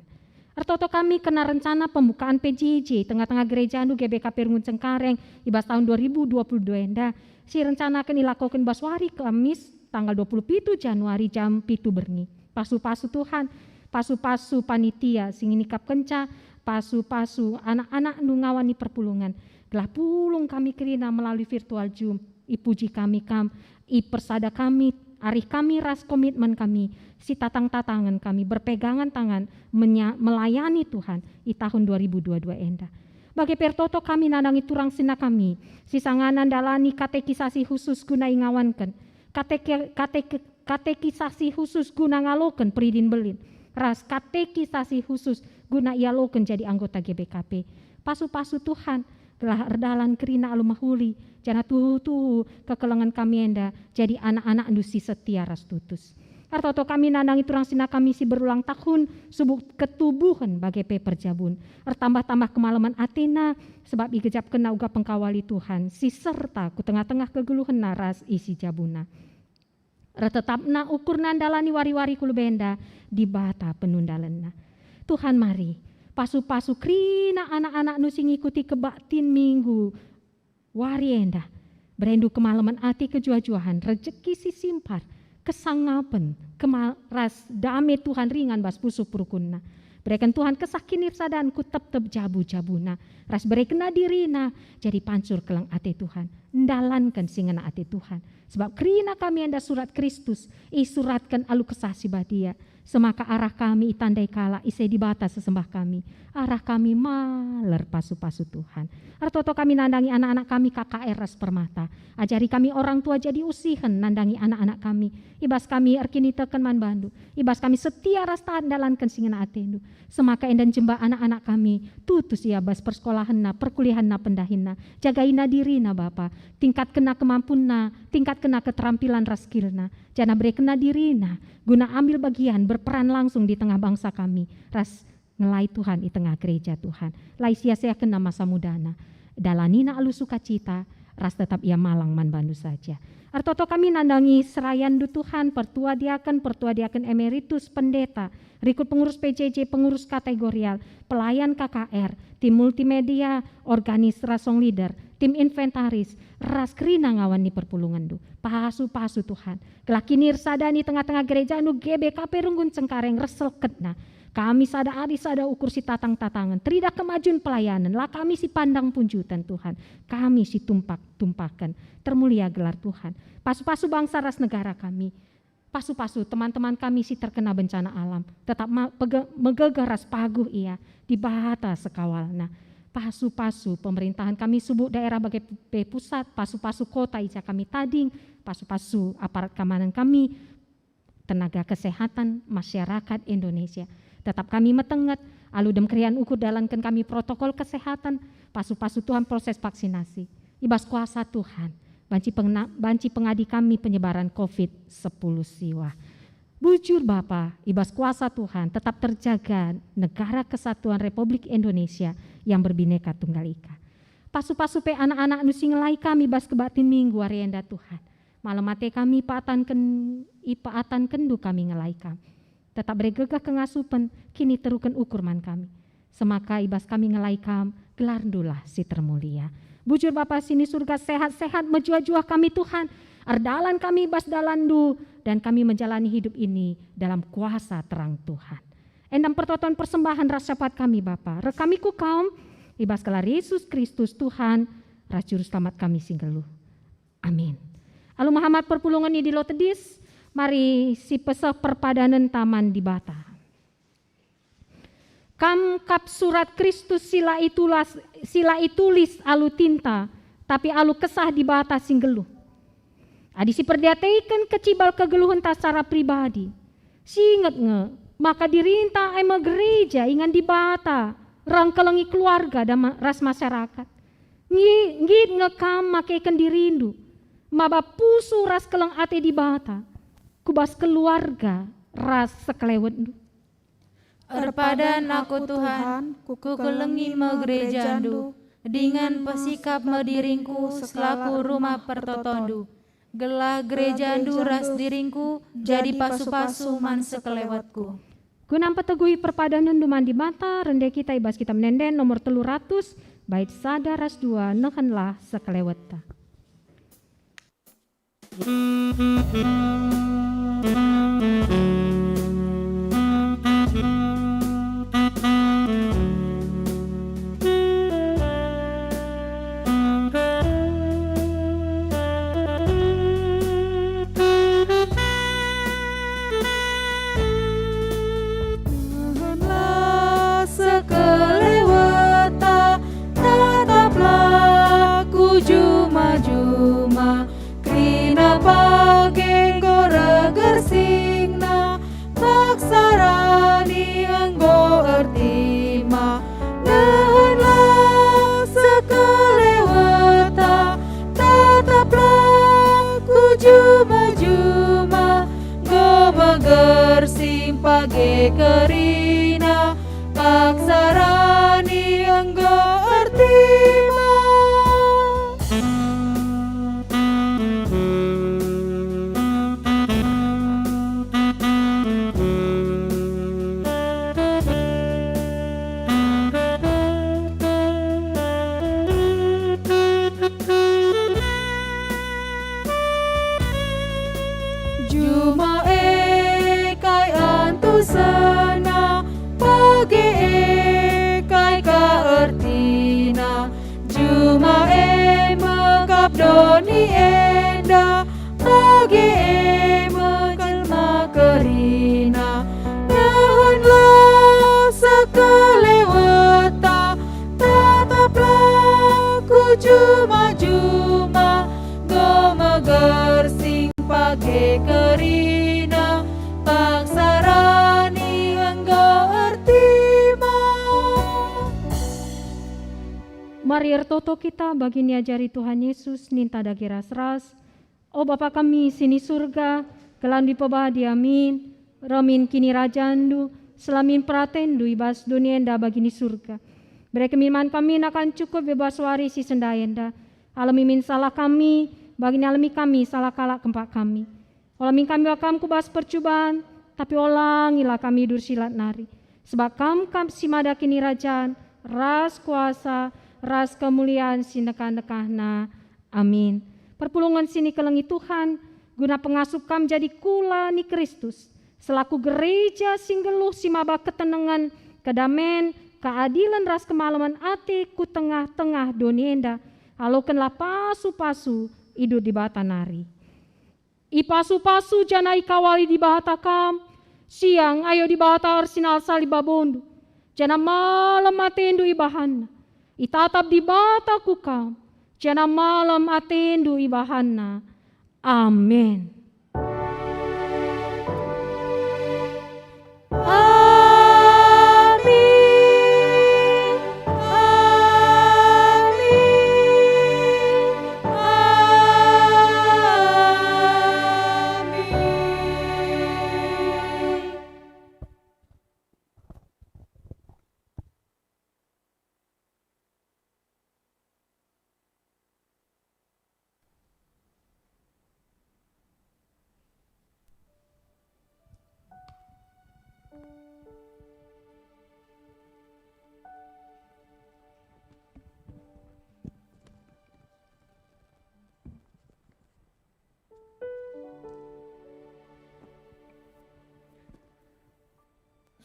Ertoto kami kerna rencana pembukaan P J J tengah-tengah gerejaNdu G B K P Runggun Cengkareng i bas tahun dua ribu dua puluh dua enda, si rencanaken ilakoken bas wari Kamis, tanggal dua puluh pitu Januari jam pitu berngi. Pasu-pasu Tuhan, pasu-pasu panitia si nginikapkenca, pasu-pasu anak-anakNdu ngawan i perpulungen, gelah pulung kami kerina melalui virtual Zoom. Ipuji kami Kam, ipersada kami, arih kami ras komitmen kami, sitatang-tatangen kami, berpegangan tangan, menya-, melayani Tuhan i tahun dua ribu dua dua enda. Bage pe ertoto kami nandangi turang senina kami, sisangana ndalani katekisasi khusus guna ingawanken, kateke-, kateke-, katekisasi khusus guna ngaloken peridin mbelin, ras katekisasi khusus guna ialoken jadi anggota G B K P. Pasu-pasu Tuhan, gelah erdalan kerina alu mehuli, janah tuhu-tuhu kekelengen kami enda jadi anak-anakNdu si setia ras tutus. Ertoto kami nandangi turang senina kami si berulang tahun subuk ketubuhen bage pe perjabun. Ertambah-tambah kemalemen atena, sebab igejapkenna uga pengkawali Tuhan, si serta ku tengah-tengah kegeluhenna ras isi jabuna. Ertetapna ukurna ndalani wari-wari ku lebe enda, Dibata penundalenna. Tuhan mari, pasu-pasu kerina anak-anakNdu si ngikuti kebaktin Minggu wari enda. BereNdu kemalemen ate, kejuah-juahen, rejeki si simpar, kesangapen, kema-, ras dame Tuhan ringan bas pusuh perukunna. Bereken Tuhan kesah kinirsadan ku tep-tep jabu-jabuna, ras berekenna dirina jadi pancur keleng ate Tuhan, ndalanken si ngena ate Tuhan. Sebab kerina kami enda surat Kristus, isuratken alu Kesah Si Badia. Semaka arah kami itandai kalak, ise Dibata sesembah kami. Arah kami maler pasu-pasu Tuhan. Ertoto kami nandangi anak-anak kami K K R ras Permata. Ajari kami orang tua jadi usihen nandangi anak-anak kami. I bas kami erkiniteken man bandu. I bas kami setia ras taat ndalanken si ngena atendu. Semaka enda njemba anak-anak kami, tutus ia bas persekolahenna, perkuliahenna, pendahinna. Jagaina dirina, Bapa. Tingkatkenna kemampunna, tingkatkenna keterampilan ras skillna. Janah berekenna dirina guna ambil bagian berperan langsung di tengah bangsa kami ras ngelai Tuhan i tengah gereja Tuhan. La isia-siakenna masa mudana. Dalanina alu sukacita, ras tetap ia malang man bandu saja. Ertoto kami nandangi serayandu Tuhan, pertua diaken, pertua diaken emeritus, pendeta, rikut pengurus P J J, pengurus kategorial, pelayan K K R, tim multimedia, organis ras song leader, tim inventaris, ras kerina ngawan ni perpulungenndu. Pasu-pasu Tuhan, gelah kinirsadan i tengah-tengah gerejandu G B K P Runggun Cengkareng ras selketna. Kami sada arih sada ukur sitatang-tatangen, teridah kemajun pelayanen, la kami sipandang punjuten Tuhan, kami situmpak-tumpaken. Termulia gelar Tuhan. Pasu-pasu bangsa ras negara kami. Pasu-pasu teman-teman kami si terkena bencana alam, tetap ma-, pege-, megegeh ras paguh ia, Dibata sekawalna. Pasu-pasu pemerintahan kami subuk daerah bage pe pusat, pasu-pasu kota i ja kami tading, pasu-pasu aparat keamanan kami, tenaga kesehatan, masyarakat Indonesia. Tetap kami metenget, alu dem keriahen ukur dalanken kami protokol kesehatan, pasu-pasu Tuhan proses vaksinasi. I bas kuasa Tuhan, banci pengena-, banci pengadi kami penyebaran covid sepuluh siwah. Bujur Bapa, i bas kuasa Tuhan tetap terjaga negara kesatuan Republik Indonesia yang berbineka tunggal ika. Pasu-pasu pe anak-anakNdu si ngelai kami bas kebaktin Minggu wari enda Tuhan. Malem ate kami ipaatanken-, ipaatankenndu kami ngelai Kam. Tetap bere gegeh kengasupen, kiniteruken ukur man kami. Semaka i bas kami ngelai Kam, gelarNdulah si termulia. Bujur Bapa si ni Surga, sehat-sehat mejuah-juah kami Tuhan. Erdalan kami i bas dalanNdu, dan kami menjalani hidup ini dalam kuasa terang Tuhan. Enda me pertoton persembahen ras syafaat kami Bapa. Reh kami ku Kam, i bas gelar Yesus Kristus Tuhan, ras Juru Selamat kami si nggeluh. Amin. Alu mehamat perpulungen i Dilo Tedis, mari sipeseh perpadanenta man Dibata. Kam kap surat Kristus si la itulas, si la itulis alu tinta, tapi alu Kesah Dibata si nggeluh. Adi siperdiateken kecibal kegeluhenta secara pribadi, singet nge maka dirinta e me gereja ingan Dibata, rengkelengi keluarga dan ma-, ras masyarakat. Ngi-, nggit nge kam makeken dirindu, maba pusuh ras keleng ate Dibata, ku bas keluarga ras sekelewetndu. Erpadan aku, Tuhan, kukelengi me gerejandu, dingen pesikap me diringku selaku rumah pertotondu, gelah gerejandu ras diringku jadi pasu-pasu man sekelewetku. Guna mpeteguhi perpadanenndu man Dibata, rende kita i bas Kitab Ende-enden nomor telu ratus, bait sada ras dua, nehenlah sekelewetta. kerina, paksa rani enggo ertima. Juma e kai antusenna, pagi e kai ka ertina, juma e mekap doni enda, pagi e me jelma kerina. Nehenlah sekeleweta, tataplah ku juma-juma, enggo megersing pagi kerina, paksa rani enggo ertima. Mari ertoto kita bagi niajari Tuhan Yesus ninta dage ras-ras. O Bapa kami si ni Surga, gelarNdu ipebadi, amin. Reh min kinirajanNdu, seh min peratenNdu i bas doni enda bagi ni Surga. Bere kami man kami nakan cukup i bas wari si sendah enda. Alemi min salah kami, bagi nalemi kami salah kalak kempak kami. Ola min kami akam ku bas percuban, tapi olangilah kami i bas si lat nari. Sebab Kam kap si mada kinirajan, ras kuasa, ras kemulian si ndekah-ndekahna. Amin. Perpulungen si nikelengi Tuhan, guna pengasup kam jadi kula ni Kristus, selaku gereja si nggeluh si maba ketenengen, kedamen, keadilen ras kemalemen ate ku tengah-tengah doni enda, alokenlah pasu-pasu idur Dibata nari. Ipasu-pasu janah ikawali Dibata kam, siang ayo Dibata ersinalsal i babondu, janah malem atendu ibahanNa. Itatap Dibata ku kam, janah malem atendu ibahanNa. Amin. Amin. Amin. Amin.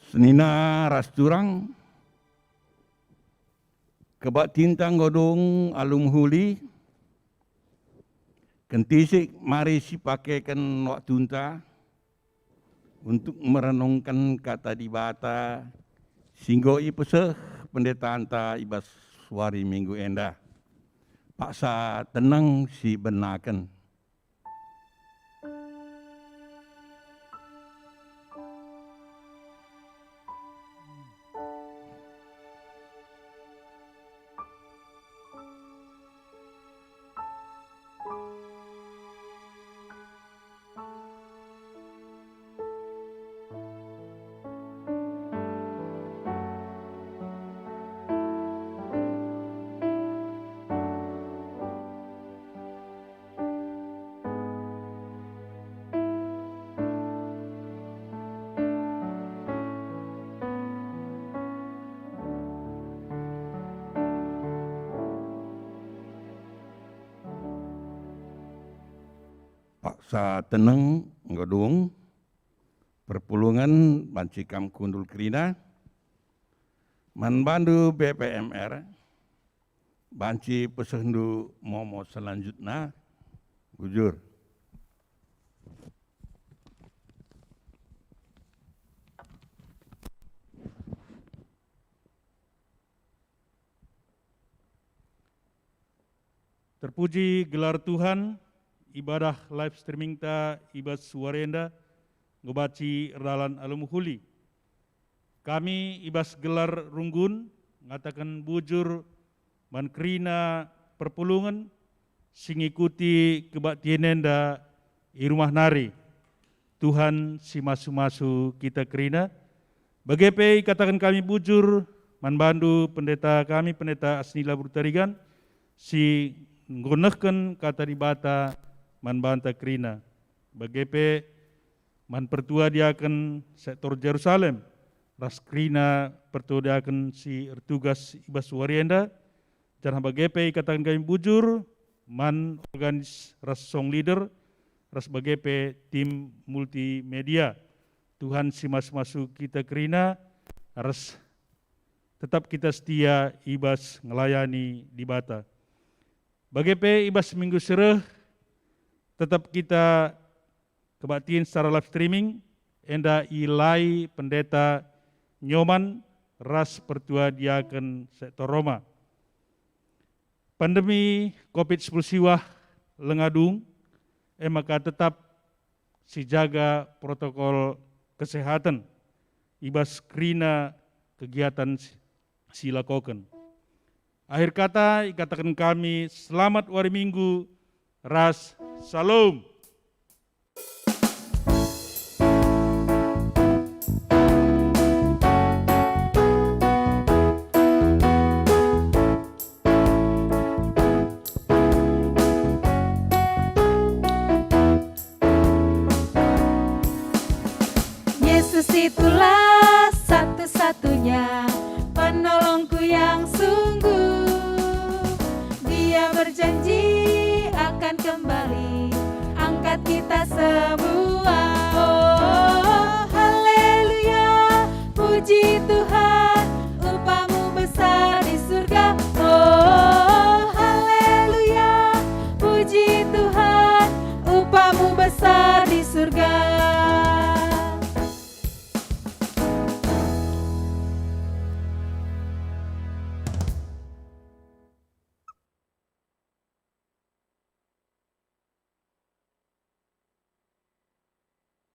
Senina ras turang, kebaktinta enggo dung alu mehuli, kentisik mari sipakeken waktunta untuk merenungken Kata Dibata si enggo ipeseh pendetanta i bas wari Minggu enda. Paksa teneng sibenaken. Paksa teneng enggo dung, perpulungen banci kam kundul kerina. Man bandu B P M R, banci pesehndu momo selanjutna, bujur. Terpuji gelar Tuhan, ibadah live streaming-ta i bas wari enda enggo banci erdalan alu mehuli. Kami i bas gelar Runggun ngataken bujur man kerina perpulungen si ngikuti kebaktin enda i rumah nari. Tuhan si masu-masu kita kerina, Bage pe ikataken kami bujur man bandu pendeta kami, Pendeta Asnila Burtarigan, si enggo nehken kata Dibata man banta kerina. Bage pe man pertua diaken sektor Jerusalem, ras kerina pertua diaken si ertugas i bas wari enda, janah bage pe ikataken kami bujur man organis ras song leader, ras bage pe tim multimedia. Tuhan si masu-masu kita kerina, ras tetap kita setia i bas ngelayani Dibata. Bage pe i bas minggu si reh, tetap kita kebaktin secara live streaming, enda ilai Pendeta Nyoman ras pertua diaken sektor Roma. Pandemi covid sepuluh siwah lenga dung, e maka tetap sijaga protokol kesehatan i bas kerina kegiatan si, si ilakoken. Akhir kata, ikataken kami selamat wari Minggu ras Salom. Yesus itulah satu-satunya penolongku yang sungguh. Dia berjanji akan kembali angkat kita semua.